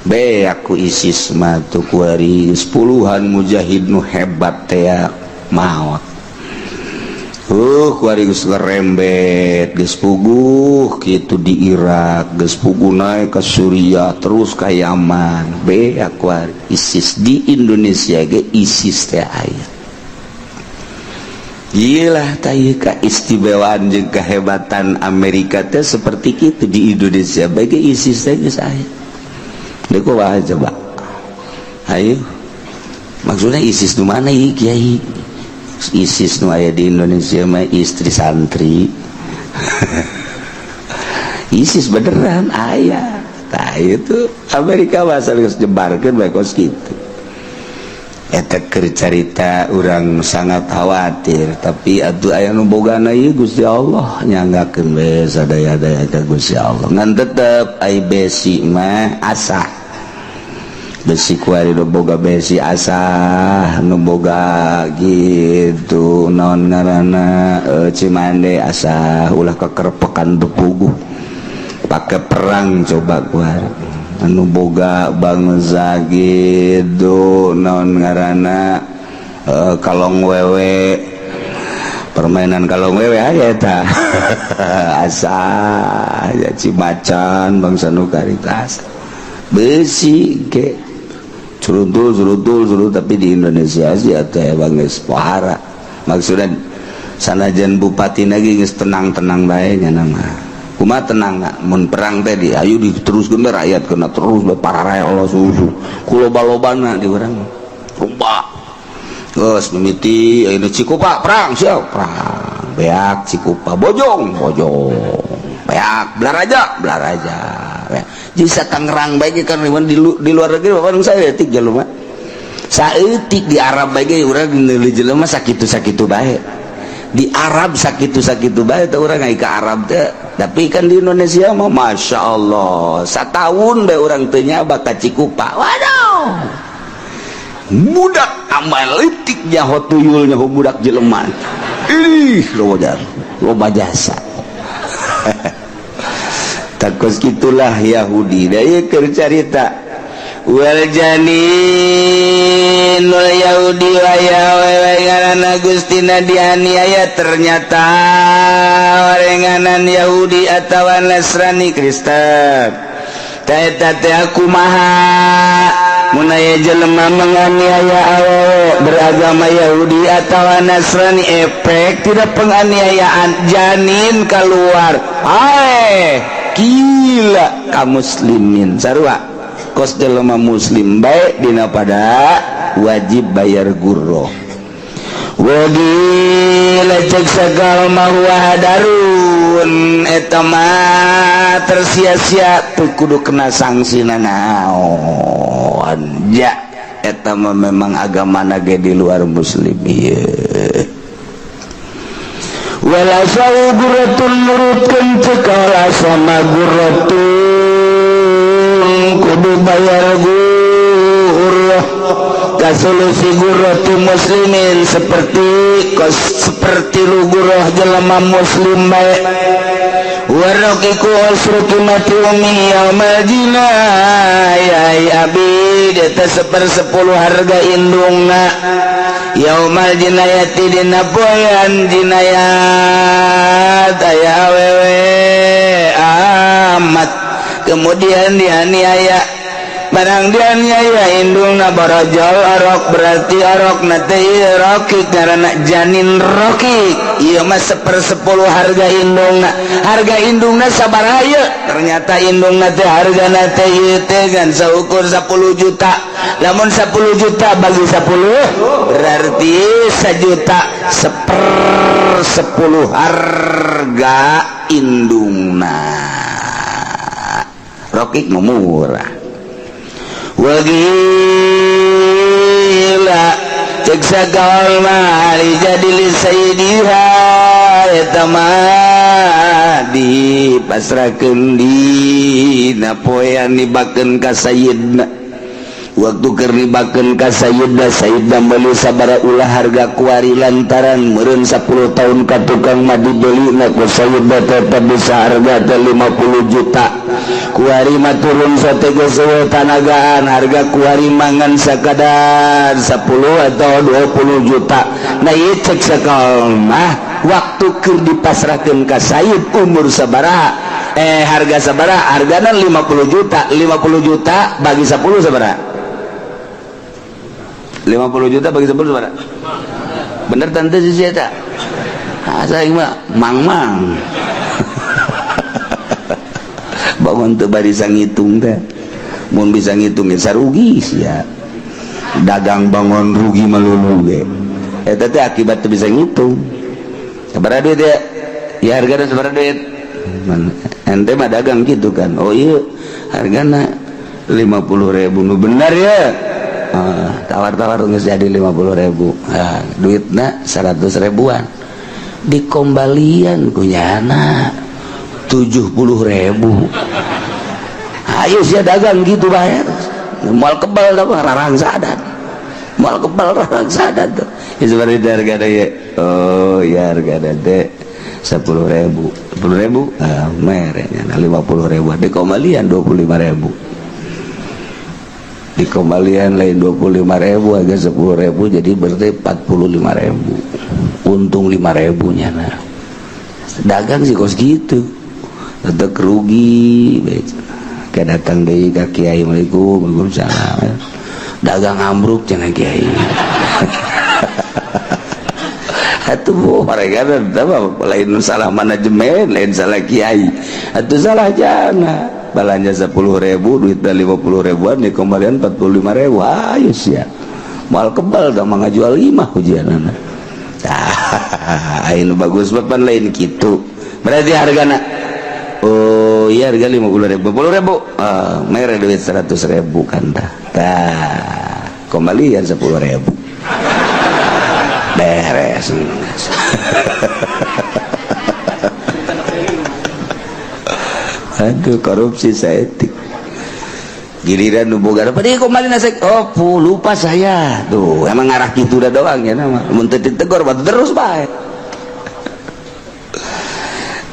Beak ku ISIS mah tuh kuari puluhan mujahid nu hebat teh maot. Kuari geus ngerembet, geus puguh kitu di Irak, geus puguh naik ke Suriah, terus ka Yaman. Beak kuari ISIS. Di Indonesia ge ISIS teh aya. Gila tah keistimewaan jeung kehebatan Amerika teh seperti itu. Di Indonesia bagi ISIS teh geus aya. Deuk kumaha coba? Ayo, maksudnya ISIS nu mana ieu, Kiai? ISIS nu aya di Indonesia mah istri santri. ISIS beneran aya. Tah, itu Amerika bahasa geus jebarkeun bae kos kitu. Eta keur carita urang sangat khawatir, tapi atuh aya nu bogana ieu Gusti Allah, nyanggakeun we sadaya-daya ka Gusti Allah. Ngan tetep ai besi mah asah. Besi kuari nu boga besi asah, nu boga gitu naon ngaranna, Cimande asah, ulah kekerpekan bepuguh pakai perang. Coba kuari anu boga bangsa gitu naon ngaranna, kalong wewe, permainan kalong wewe aja eta asah ya. Cimacan bangsa nu karitas besi ke cerutul cerutul cerutul. Tapi di Indonesia sih atau emang geus pohara, maksudnya sanajan bupati lagi geus tenang-tenang bae nya nama. Kumaha tenang nggak mun perang teh di ayo diteruskeun bae, rakyat kena terus bae para rakyat Allah susu ku loba-lobana di urang loba. Geus mimiti ayeuna Cikupa perang, siap perang, beak Cikupa, Bojong Bojong beak, Balaraja Balaraja beak. Jadi Tangerang bae kan di luar negeri bapak saya etik jelema saeutik. Di Arab bae urang meuli jelema sakitu sakitu bae. Di Arab sakitu sakitu bae teh urang ai ka Arab teh. Tapi kan di Indonesia mah masya Allah, satahun bae urang teu nyaba ka Cikupa, waduh, budak amal leutik nyaho tuyul, nyaho budak jelema. Ih, loba loba jasa. Takos gitulah Yahudi. Da ieu keur carita wal janinul Yahudi wa wewe ngaranna Gustina dianiaya. Ternyata warenganan Yahudi atawa Nasrani Kristen ta eta teh kumaha mun aya jelema menganiaya awewe beragama Yahudi atawa Nasrani, efek tidak penganiayaan janin keluar. Hai, gila ka muslimin, sarua kos jelema muslim baik dina pada wajib bayar gurroh. Wagila cek sagal huwa hadarun, eta mah tersia-sia, teu kudu kena sanksi nanaon ja eta mah memang agama ge di luar muslim ieu. Wala sau gurratun, nurutkeun cek sama gurratun kudu bayar gurrah kasulusi gurrati muslimin, seperti seperti lu gurrah jelema muslim bae. Waraqiqu usru qimati ummi yaumal jinayah abi eta 1/10 harga indungna yaumal jinayati dina poean jinayat aya awewe amat kemudian dianiaya. Barang dianiaya indungna borojol arok, berarti arok na teh rokik, karena janin rokik ieu mah 1/10 harga indungna. Harga indungna sabaraha ieu? Ternyata indungna teh hargana teh ieu teh kan saukur 10 juta. Lamun 10 juta bagi 10 berarti 1 juta, 1/10 harga indungna. Rokik mah murah. Wagila cek sagawal mali jadi li sayyidiha, eta mah dipasrahkeun dina poean dibakeun ka sayyidna. Waktu keur nibakeun ka Sayyidna, Sayyidna meuli sabaraha ulah harga kuari, lantaran meureun 10 tahun ka tukang mah dibeli na ku Sayyidna tetep bisa harga teh 50 juta. Kuari mah turun sote geus tanagaan, harga kuari mangan sakadar 10 atau 20 juta. Nah, ieu cek sakal mah, waktu keur dipasrahkeun ka Sayyid umur sabaraha, harga sabaraha? Hargana 50 juta. 50 juta bagi 10 sabaraha? 50 juta bagi 10 sabaraha? Bener tante sih eta. Asa aing mah mang-mang bangun teu bisa ngitung teh. Mun bisa ngitung ya sarugi sia, dagang bangun rugi melulu ge. Eta teh akibat teu bisa ngitung. Sabaraha duit ya? Ya, hargana sabaraha duit? Ente mah dagang gitu kan. Oh iya, hargana 50 ribu. Nu bener ya. Ah, tawar-tawar geus jadi 50 ribu. Ah, duitna 100 ribuan dikombalian ku nyana 70 ribu. Ayo sia dagang gitu bayar moal kebal tah, rarangsadan, moal kebal, rarangsadan tuh ya. Seperti harga ya. Oh ya, harga teh 10 ribu, 10 ribu. Ah, merenya 50 ribu, dikombalian 25 ribu. Dikembalian lain 25 ribu, agak 10 ribu, jadi berarti 45 ribu, untung 5 ribu nya. Nah, dagang sih kos gitu tetep rugi. Kayak datang dari ke kiai, "Assalamualaikum." "Waalaikumsalam." "Dagang ambruk," cenah kiai. Atuh mereka lain salah manajemen, lain salah kiai, atau salah jana. Belanja 10 ribu, duit 50 ribuan, di kembalian 45 ribu. Ayo sia moal kebal dah mah, ngajual lima ujian anak. Ah, ini bagus bapak lain gitu. Berarti hargana, oh iya, harga 50 ribu, 10 ribu. Ah, mere duit 100 ribu kan dah. Tah, kembalian 10 ribu, beres. Aduh, korupsi saeutik. Giliran nu boga apa dia kembali nasek, "Oh pu, lupa saya." Tuh emang ngarah gitu udah doang ya nama. Mun teu ditegur terus bae.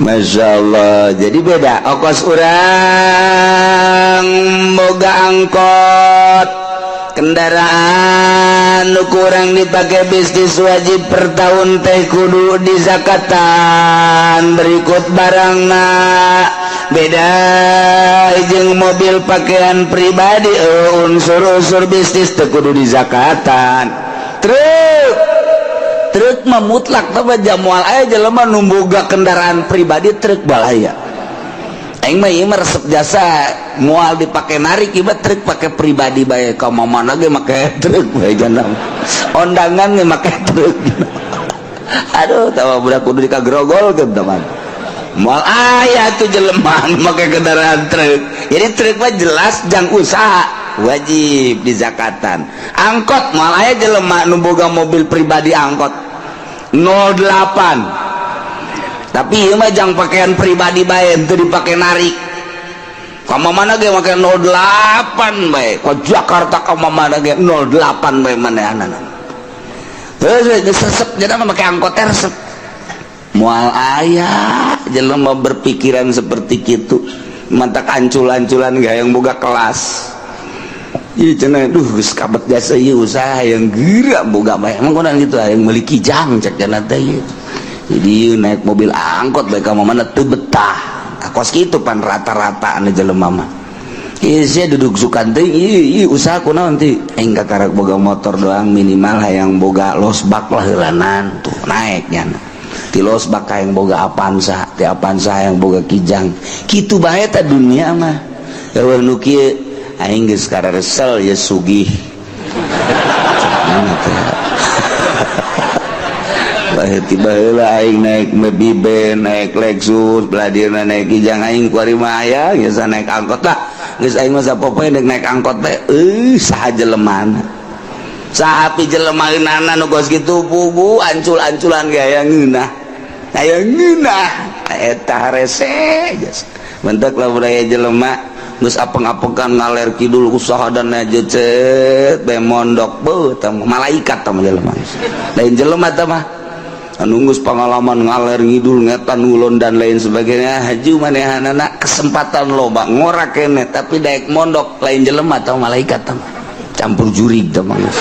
Masya Allah, jadi beda. Okos urang boga angkot, kendaraan nu kurang dipakai bisnis, wajib per tahun teh kudu dizakatan berikut barangna. Beda jeung mobil pakaian pribadi, unsur-unsur bisnis teu kudu dizakatan. Truk, truk mah mutlak tapi moal aya jelema nu boga kendaraan pribadi truk balaya. Aing mah ieu mah resep jasa moal dipake narik ieu mah truk, pake pribadi bae. Ka mana ge make truk bae, jangan ondangan ge make truk. Aduh, tawa budak kudu dikagrogol ke teman. Moal aya tuh jelema make kendaraan truk. Jadi truk mah jelas jang usaha, wajib dizakatan. Angkot, moal aya jelema nu boga mobil pribadi angkot 08. Tapi ieu mah jang pakaian pribadi bae, teu dipake narik. Ka mana ge make 08 bae, ka Jakarta ka mana ge 08 bae manehanana. Terus geus resep jadi mah make angkot teh resep. Moal aya jelema berpikiran seperti kitu, mantak ancul-anculan gaya yang boga kelas. Ieu cenah, duh, geus kabet jasa ieu usaha yang geura boga bae. Emang kunaon gitu yang meuli Kijang cek cenah teh ieu. Jadi naik mobil angkot bae ka mana teu betah. Kos kitu pan rata-rata anu jelema mah. Ieu sia duduk sukan teh ieu ieu usaha kunaon teh? Aing kakarak boga motor doang, minimal hayang boga losbak lah heulanan tuh naik nya. Ti losbak hayang boga Avanza, ti Avanza hayang boga Kijang. Kitu bae teh dunia mah. Eueuh nu kieu, aing geus kararesel ya sugih. Mana teh? Tiba heula aing naik Mobil, naik Lexus, belah dieuna naik Kijang. Aing kuari mah aya geus naik angkot lah. Geus aing mah sapopoe naik angkot teh. Saha jelemana, saha pi jelema eunana nu kos kitu pugu ancul-anculan ge aya ngeunah, aya ngeunah eta rese. Bentuk lah budaya jelema. Geus apeng-apengan ngaler kidul usaha dan cet bae mondok beuh tah malaikat tah jelema. Lain jelema tah mah. Anu geus pengalaman ngaler ngidul ngetan ngulon dan lain sebagainya, haju manehanana kesempatan loba ngora keneh, tapi daek mondok lain jelema tah, malaikat tah mah. Campur jurig tah mah geus.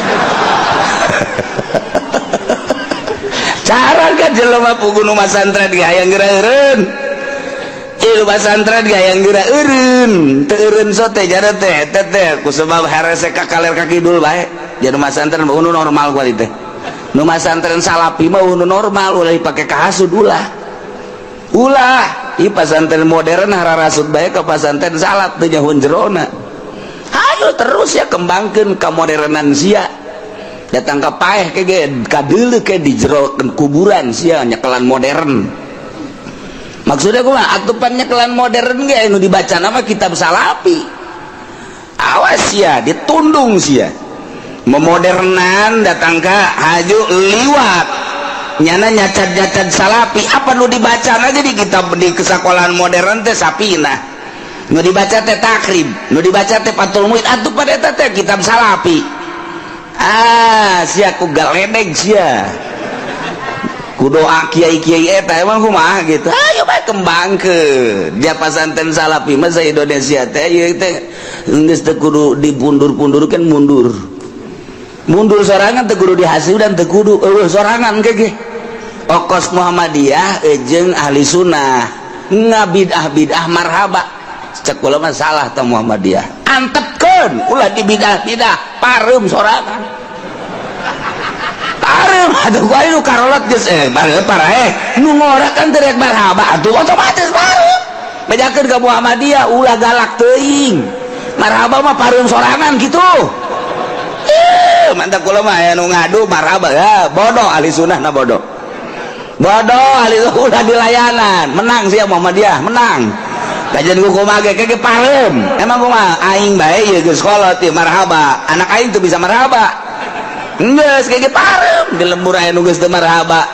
Cara kan jelema pugu nu masantren ge hayang geura eureun. Ieu pasantren ge hayang geura eureun, teu eureun sote jana teh eta teh ku sebab harese ka kaler ka kidul bae. Jadi masantren mah nu normal kuali teh. Nu masantren salapi mah nu normal, ulah dipake kahasud ulah. Ulah, ieu pasantren modern hararasut bae ka pasantren salaf teu nyahoan jerona. Hayo terus ya kembangkeun kamodernan sia. Datang ka paeh ke ge kadeuleu ke di jero kuburan sia nyekelan modern. Maksudnya kumaha? Atupan nyekelan modern ge nu dibaca nama kitab salapi. Awas sia, ditundung sia. Memodernan datang ka haju liwat nyana nyacat-nyacat salapi, apa nu dibaca aja di kitab di kesekolahan modern teh sapina, nu dibaca teh Takrib, nu dibaca teh Fathul Muin, atuh pada eta teh kitab salapi. Ah sia ku galedeg sia ku doa kiai-kiai eta emang kumaha gitu. Ayo bae kembangkeun dia pasantren salapi mah sa Indonesia teh ieu teh geus teu kudu dipundur-pundurkeun, mundur mundur sorangan teu kudu dihasil dan teu kudu eueuh sorangan ge okos Muhammadiyah jeung ahli sunnah ngabidah bidah marhaba. Cek kula mah salah tah Muhammadiyah, antepkeun ulah dibidah-bidah, pareum sorangan pareum atuh ku aing nu karolot geus paraeh nu ngora kan teu rek marhaba atuh otomatis pareum. Bejakeun ka Muhammadiyah ulah galak teuing, marhaba mah pareum sorangan gitu. Mantap kula mah aya nu ngadu marhaba ya bodoh ahli sunnah na bodoh bodoh ahli ulah dilayanan menang sih Muhammadiyah menang kajian ku kumaha ge ge pareum emang kumaha aing bae ieu geus kolot ieu marhaba anak aing teu bisa marhaba geus ge pareum di lembur aya nu geus teu marhaba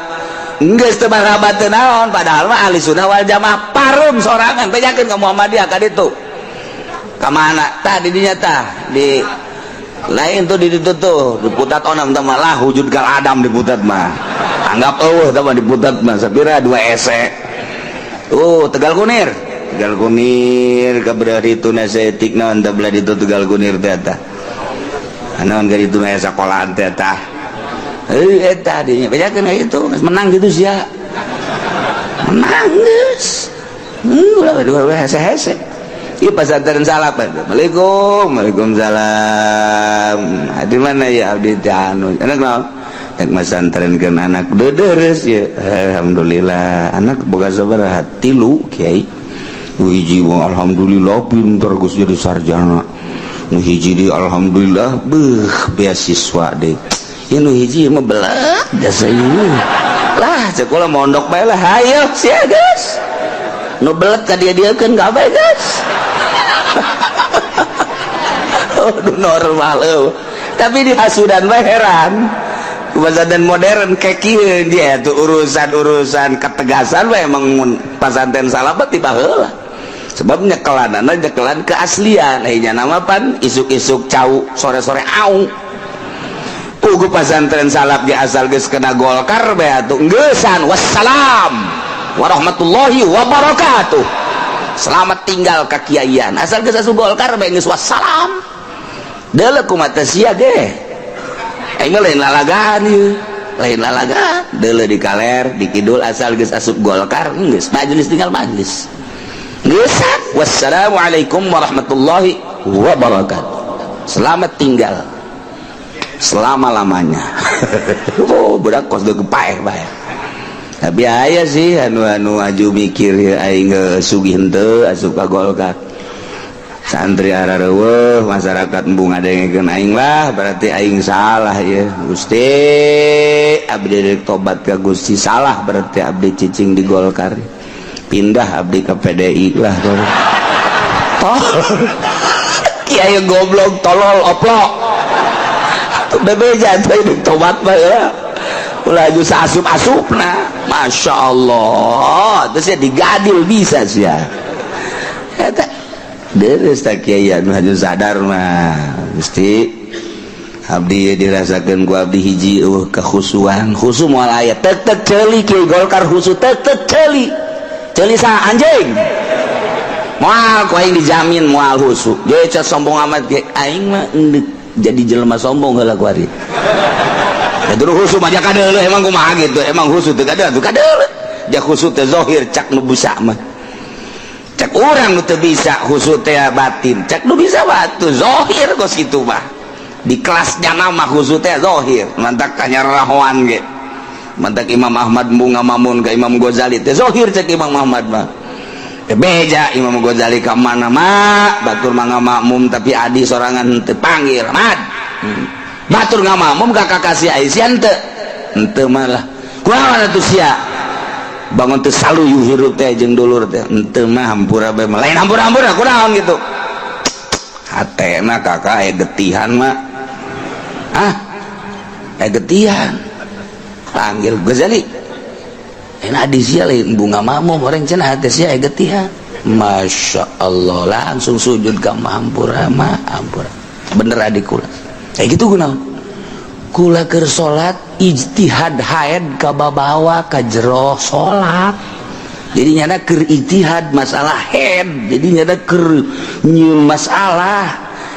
geus teu marhaba teu naon padahal mah ahli sunnah wal jamaah pareum sorangan bejakeun ka Muhammadiyah ka ditu ka mana tah di dinya tah di lain tuh di ditu tuh diputat onam tah malah wujud gal adam diputat mah anggap eueuh tah mah diputat mah sapira dua ese tuh Tegal Kunir Tegal Kunir kabelah ditu nasetik naon tah belah ditu Tegal Kunir teh tah naon ka ditu mah sakolahan teh tah eta dinya bejakeun itu menang gitu sia menang geus ulah dua hese-hese. Ieu pasantren salaf. Assalamualaikum. Waalaikumsalam. Di mana ya abdi teh anu? Anak naon? Rek masantrenkeun anak deudeures ya. Alhamdulillah. Anak boga sabaraha? Tilu, Kiai. Nu hiji mah alhamdulillah pinter geus jadi sarjana. Nu hiji di alhamdulillah beuh beasiswa deui. Ieu nu hiji mah belet jasa ieu. Lah cek kula mondok bae lah hayo sia geus. Nu belet ka dia-dieukeun kabeh geus. Oh, normal eueuh. Tapi di hasudan mah heran. Pesantren modern kayak kieu dia tuh urusan-urusan ketegasan mah emang mun pasantren salaf tiba heula. Sebab nyekelanana nyekelan keaslian. Nya nama pan isuk-isuk cau, sore-sore au. Pugu pasantren salaf ge asal geus kena Golkar bae atuh geusan wassalam warahmatullahi wabarakatuh. Selamat tinggal kakiaian. Asal geus asup Golkar bae geus wassalam. Deuleu kumaha sia ge. Aing mah lain lalagaan ieu. Lain lalagaan. Deuleu di kaler, di kidul asal geus asup Golkar geus majelis tinggal majelis. Geusan wassalamualaikum warahmatullahi wabarakatuh. Selamat tinggal selama-lamanya. Oh, budak kos deuk paeh bae. Tapi aya sih anu-anu aju mikir ya aing sugih henteu asup ka Golkar. Santri arareuweuh masyarakat embung ngadengekeun aing lah berarti aing salah ya. Gusti abdi rek tobat ka Gusti salah berarti abdi cicing di Golkar. Pindah abdi ke PDI lah. Tol. Kiai goblok tolol oplok. Tuh bebeja tuh tobat mah ya. Ulah aju asup-asupna. Masya Allah. Terus ya digadil bisa sih ya. Eta. Deres tak kiai anu haju sadar mah. Gusti, abdi dirasakeun ku abdi hiji eueuh kekhusuan. Khusu moal aya. Tek tek ceuli kiai Golkar khusu, tek tek ceuli. Ceuli sa anjing. Moal ku aing dijamin moal khusu. Ge sombong amat ge aing mah endek jadi jelema sombong heula ku ari. Ya dulu khusu mah kadeuleuh, emang kumaha gitu. Emang khusu teu kadeuleuh, teu kadeuleuh. Ja khusu teh zahir cak nu bisa mah. Cak urang nu teu bisa khusu teh batin. Cak nu bisa batu zahir kos kitu mah. Di kelasnya nama khusu teh zahir. Mantak kanyarahoan ge. Mantak Imam Ahmad bunga mamun ke Imam Ghazali teh zahir cek Imam Ahmad mah. Beja Imam Ghazali ka mana mah batur mah makmum tapi adi sorangan teu panggil Ahmad. Batur ngamakmum ka kakasih Aisyah teu. Henteu malah. Kumaha atuh sia? Bangun teu saluyu hirup teh jeung dulur teh. Henteu mah, hampura bae mah. Lain hampura-hampura kunaon gitu. Hatena kakak aya getihan mah. Ah. Aya getihan. Panggil Ghazali. Enak di sia lain bunga makmum orang cenah hate sia aya getihan. Masya Allah, langsung sujud ka hampura mah, hampura. Bener adik kula. Kayak gitu kunaon? Kula keur salat ijtihad haid ka babawa ka jero salat. Jadi nyana keur ijtihad masalah haid. Jadi nyana keur nyieun masalah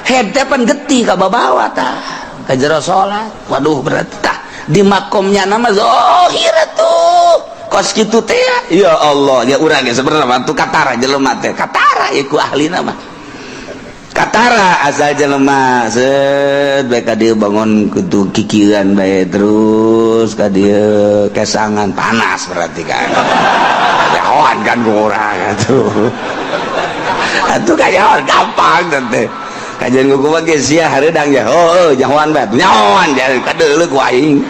haid teh pan getih ka babawa tah ka jero salat. Waduh, berarti tah di makomnya nama zahir tuh kos kitu teh ya Allah ya urang ge sebenarnya mah tuh katara jelema teh katara ieu ku ahlina mah katara asal jelema set bae ka dieu bangun kudu kikieuan bae terus ka dieu kesangan panas, berarti kan nyahoan kan ku urang atuh atuh kanyahoan gampang teh kajian ku mah ge sia hareudang ya. Oh, nyahoan bae nyahoan jadi kadeuleu ku aing.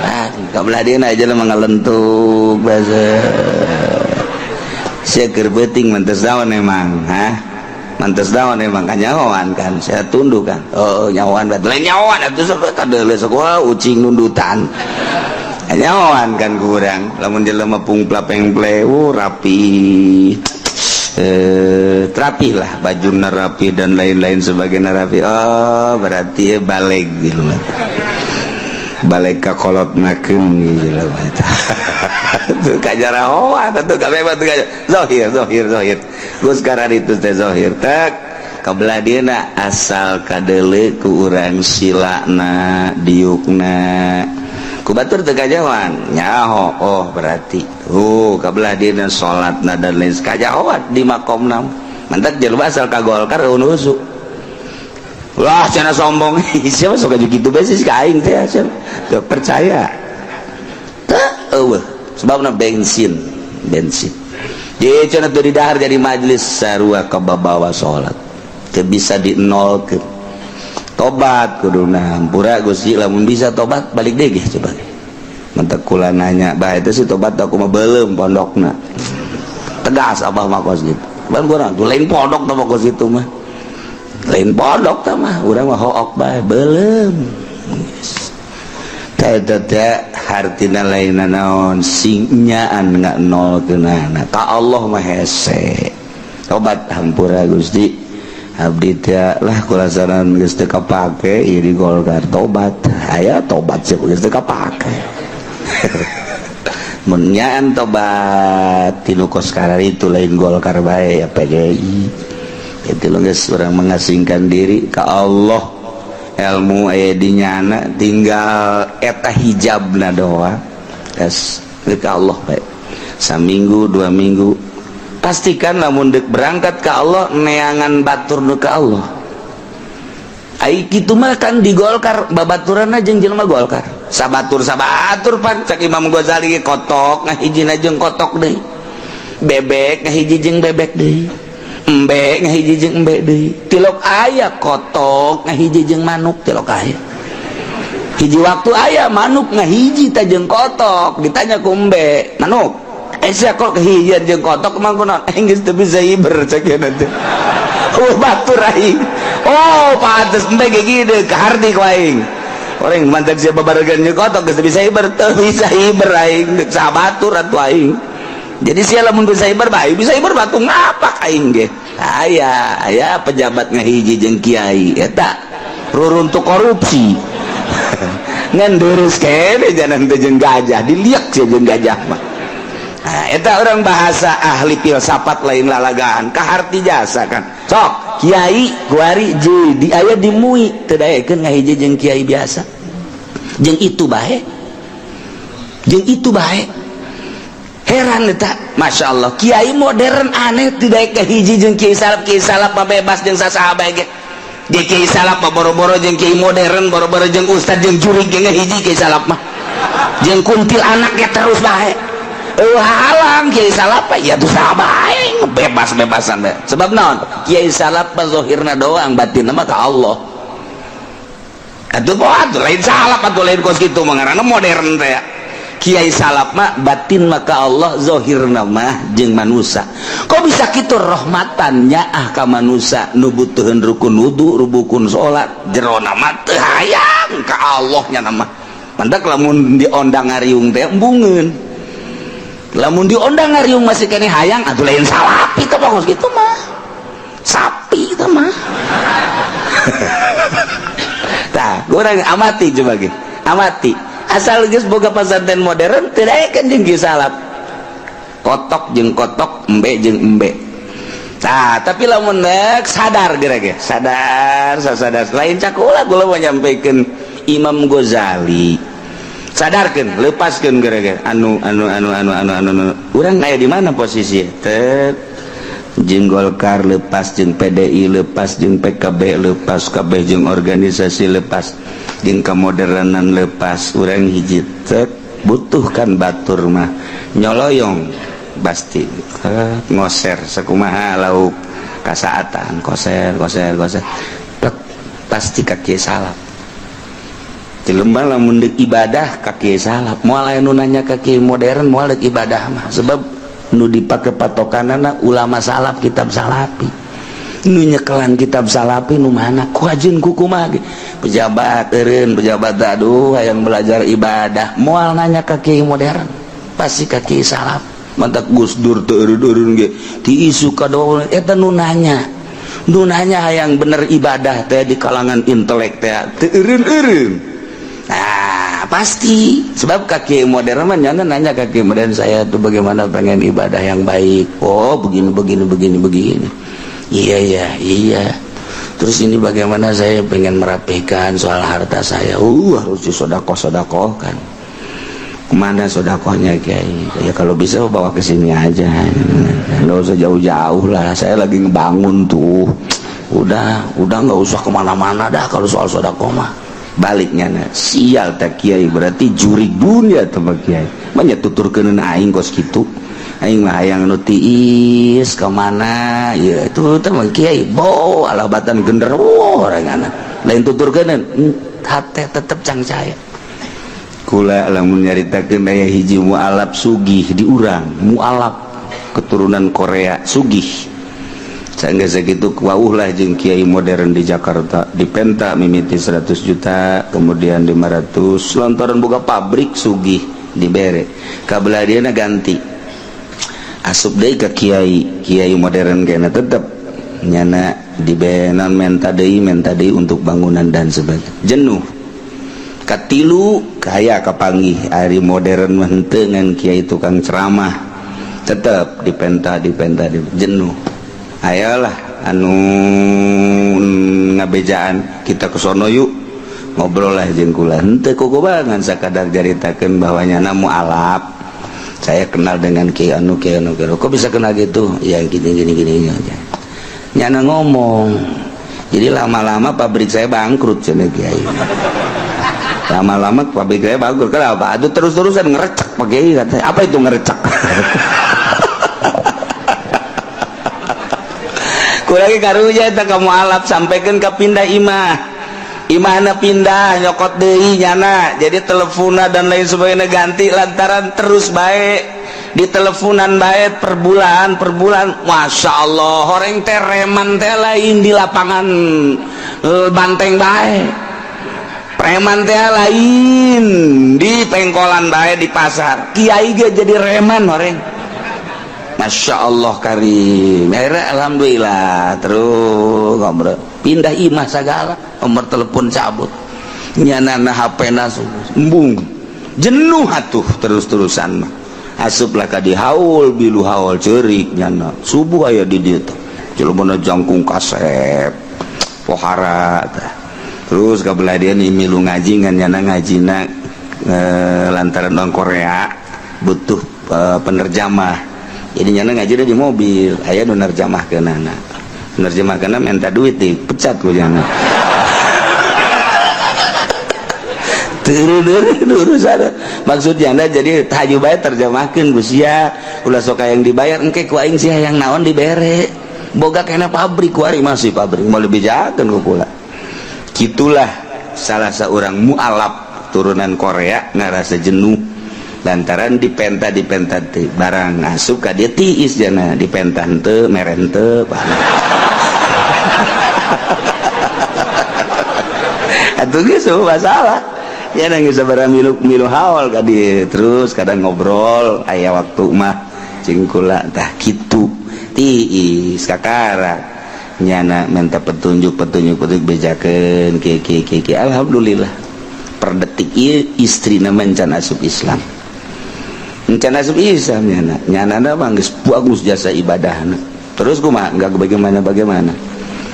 Ah, kabelah dieuna jelema ngalentuk bahasa sia keur beuting mantes naon emang, ha mantes naon emang kanyahoan kan saya tunduk kan. Oh, nyahoan bae lain nyahoan atuh sok kadeuleu sok wah ucing nundutan nyahoan kan kurang. Lamun jelema pungpla pengple rapi, rapi lah, baju rapi dan lain-lain sebagainya rapi. Oh, berarti ya balik gitu, balik ka kolot nakeun gitu tuh kajarahoan tuh kabeh tuh zahir zahir zahir. Geus sekarang itu teh zahir tak kabelah dieuna asal kadeuleu ku urang silana diukna ku batur teu kajahoan nyaho. Oh, berarti kabelah dieuna salatna dan lain kajahoan di makomna. Mantak jelema asal ka Golkar eueuh. Wah, cenah sombong. Siapa sok aju kitu bae sih ka aing teh siapa? Teu percaya. Teu eueuh. Sebabna bensin, bensin. Jadi cenah teu didahar jadi majelis sarua kababawa salat. Teu bisa di nolkeun. Tobat kuduna hampura Gusti lamun bisa tobat balik deui ge coba. Mantak kula nanya, bah itu sih tobat aku mah beuleum pondokna. Tegas abah mah kos gitu. Ban urang tuh lain pondok tah kos itu mah. Lain pondok tah mah urang mah hook bae beuleum. Teh teh hartina lain naon sing nyaan nggak nol kenana ka Allah mah hese. Tobat hampura Gusti, abdi teh lah kulasaran geus teu kapake ieu di Golkar, tobat aya tobat sih geus teu kapake. Mun nyaan tobat tinu kos itu lain Golkar bae ya PDI itu geus urang mengasingkan diri ke Allah, ilmu aya di nyana tinggal eta hijabna doa es ke Allah bae. Saminggu 2 minggu pastikan lamun dek berangkat ke Allah neangan batur nu ke Allah. Ai kitu mah kan di Golkar babaturanna jeung jelema Golkar sabatur sabatur pan cak Imam Ghazali kotok ngahijina jeung kotok deui, bebek ngahiji jeung bebek deui, embe ngahiji jeung embe deui, tilok aya kotok ngahiji jeung manuk, tilok aya hiji waktu aya manuk ngahiji ta jeung kotok. Ditanya ku embe, "Manuk, eh sia kok kehijian jeung kotok emang kunaon?" "Eh, geus teu bisa hiber," cek nanti. Oh, batur aing. Oh, pantes embe ge kieu kaharti ku aing. Orang mantap siapa barengan jeung kotok geus teu bisa hiber, teu bisa hiber aing sabatur atuh aing. Jadi sia lamun bisa hiber bae, bisa hiber batu ngapak aing ge. Aya aya pejabat ngahiji jeung kiai eta ruruntuk korupsi. Ngan deres kene janan teh jeung gajah diliak sih jeung gajah mah. Nah, eta orang bahasa ahli filsafat lain lalagaan kaharti jasa kan. Sok kiai kuari di aya di MUI teu daekeun ngahiji jeung kiai biasa. Jeung itu bae. Jeung itu bae. Heran eta, Masya Allah, kiai modern aneh tidak kahiji jeung kiai salaf. Kiai salaf mah bebas jeung sasaha bae ge. Di kiai salaf mah boro-boro jeung kiai modern, boro-boro jeung ustad jeung jurig ge ngahiji kiai salaf mah. Jeung kuntil anak ge terus bae. Eueuh halang kiai salaf mah ya tuh saha bae, bebas-bebasan bae. Sebab naon? Kiai salaf mah zahirna doang, batinna mah ka Allah. Atuh atuh lain salaf atuh lain kos kitu mah ngaranna modern teh. Kiai salaf mah batin maka Allah, zahirna mah jeung manusia. Kok bisa kitu? Rahmatan nyaah ka manusia nu butuheun rukun wudu, rukun salat, jerona mah teu hayang ka Allah nya mah. Mantak lamun diondang ngariung teh embungeun. Lamun diondang ngariung masih keneh hayang atuh lain salapi teh kos kitu mah. Sapi teh mah. Tah, urang amati coba ge. Amati. Asal geus boga pesantren modern teu daekeun jeung kiai salaf. Kotok jeung kotok, embe jeung embe. Nah, tapi lamun nek sadar geura ge, sadar, sadar. Lain cakula kula mau nyampaikan Imam Ghazali. Sadarkeun, lepaskeun geura ge. Anu anu anu anu anu anu, anu. Urang aya di mana posisi? Tet jeung Golkar lepas, jeung PDI lepas, jeung PKB lepas, kabeh jeung organisasi lepas, jeung kemodernan lepas. Urang hiji tek butuhkan batur mah nyoloyong pasti ngoser sakumaha lauk kasaatan koser koser koser tek pasti kaki salaf. Jelema lamun deuk ibadah ka kiai salaf, moal aya nu nanya ka kiai modern, moal deuk ibadah mah, sebab nu dipake patokanana ulama salaf, kitab salafi. Nu nyekelan kitab salafi nu mana ku ajeun ku kumaha ge. Pejabat eureun pejabat, aduh hayang belajar ibadah, moal nanya ka kiai modern, pasti ka kiai salaf. Mantak Gus Dur teu eureun-eureun ge ti isu ka doa eta nu nanya, nu nanya hayang bener ibadah teh di kalangan intelek teh teu eureun-eureun. Nah, pasti sebab kaki modern mah jangan nanya kaki modern, saya tuh bagaimana pengen ibadah yang baik. Oh, begini begini begini begini. Iya iya. Terus ini bagaimana saya pengen merapikan soal harta saya. Harus disodakoh-sodakohkan. Kemana sodakohnya, Kiai? Ya kalau bisa bawa ke sini aja. Nggak usah jauh-jauh lah. Saya lagi ngebangun tuh. Udah nggak usah kemana-mana dah kalau soal sodakoh mah. Baliknya nah, sial tak kiai berarti jurig dunia teman kiai. Banyak tuturkeun aing kos kitu. Aing mah hayang nu tiis kemana? Ya itu teman kiai. Bo alabatan genderuwo orang anak. Lain tuturkeun hate tetep cangcaya. Kula lamun nyaritakeun aya hiji mualaf sugih di urang, mualaf keturunan Korea sugih. Sehingga segitu wauh lah jeung kiai modern di Jakarta dipenta mimiti 100 juta kemudian 500 lantaran buka pabrik sugih dibere kabelah ganti asup deui ka kiai kiai modern kena tetep nyana dibenan menta deui untuk bangunan dan sebagainya jenuh katilu kaya kapanggih ari modern mah henteu ngan kiai tukang ceramah tetep dipenta dipenta jenuh. Ayolah anu ngabejaan kita ke sono yuk ngobrol lah jeung kula henteu kukubangan sakadar caritakeun bahwa nyana mualaf saya kenal dengan kiai anu kiai anu kiai kok bisa kenal gitu ya gini gini gini aja nyana ngomong jadi lama-lama pabrik saya bangkrut cenah kiai lama-lama pabrik saya bangkrut kenapa aduh terus-terusan ngerecek Pak Kiai katanya apa itu ngerecek. Kurangi karunya eta ka mualaf sampaikan ka pindah imah imahna pindah nyokot deui nyana jadi teleponna dan lain sebagainya ganti lantaran terus baik di teleponan baik per bulan Masya Allah horeng teh reman teh lain di lapangan banteng baik preman teh lain di pengkolan baik di pasar kiai ge jadi reman horeng. Masya Allah karim. Akhirnya alhamdulillah terus ngobrol, pindah imah segala, nomor telepon cabut, nyanana HP nasu embung, jenuh atuh terus-terusan mah. Asuplah ka di haul, bilu haul ceurik nyana, subuh aya di dieu teh. Jelema jangkung kasep, pohara tah. Terus kabelah dia nih milu ngaji ngan nyana ngajina lantaran orang Korea butuh penerjamah. Jadi nyana ngaji di mobil, aya nu nerjemahkeunana. Nerjemahkeunana minta duit dipecat ku nyana. Urusan maksudnya anda jadi haju bae terjemahkeun ku sia, ulah sok yang dibayar engke ku aing sia yang naon dibere. Boga kena pabrik ku ari masih pabrik mau lebih jakeun ku kula. Gitulah salah seorang mualaf turunan Korea ngarasa jenuh lantaran dipenta dipenta teh barang asup ka dia tiis jana dipenta henteu mere henteu. Atuh geus masalah ya nang sabaraha milu milu haul ka dieu terus kadang ngobrol aya waktu mah cing kula tah kitu tiis kakara nyana minta petunjuk petunjuk petunjuk bejakeun kieu kieu kieu. Alhamdulillah per detik ieu istrina mencan asup Islam. Encan asup Islam nyana nyana mah geus bagus jasa ibadahna. Terus kumaha enggak bagaimana bagaimana.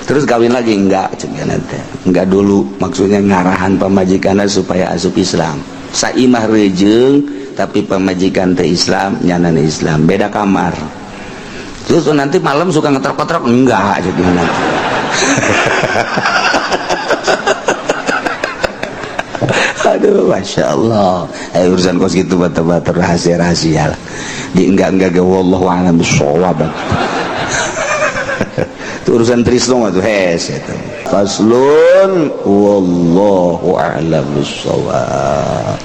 Terus kawin lagi enggak cek nyana teh. Enggak dulu maksudnya ngarahan pamajikanna supaya asup Islam. Saimah rejeung tapi pamajikan teh Islam nyana Islam beda kamar. Terus nanti malam suka ngetrok-ngetrok enggak cek nyana. Aduh, masya Allah. Urusan kos gitu batu-batu rahasia-rahasia lah. Di enggak-enggak ge wallahu a'lam bissawab. Itu urusan trisno mah tuh hes itu. Faslun wallahu a'lam bissawab.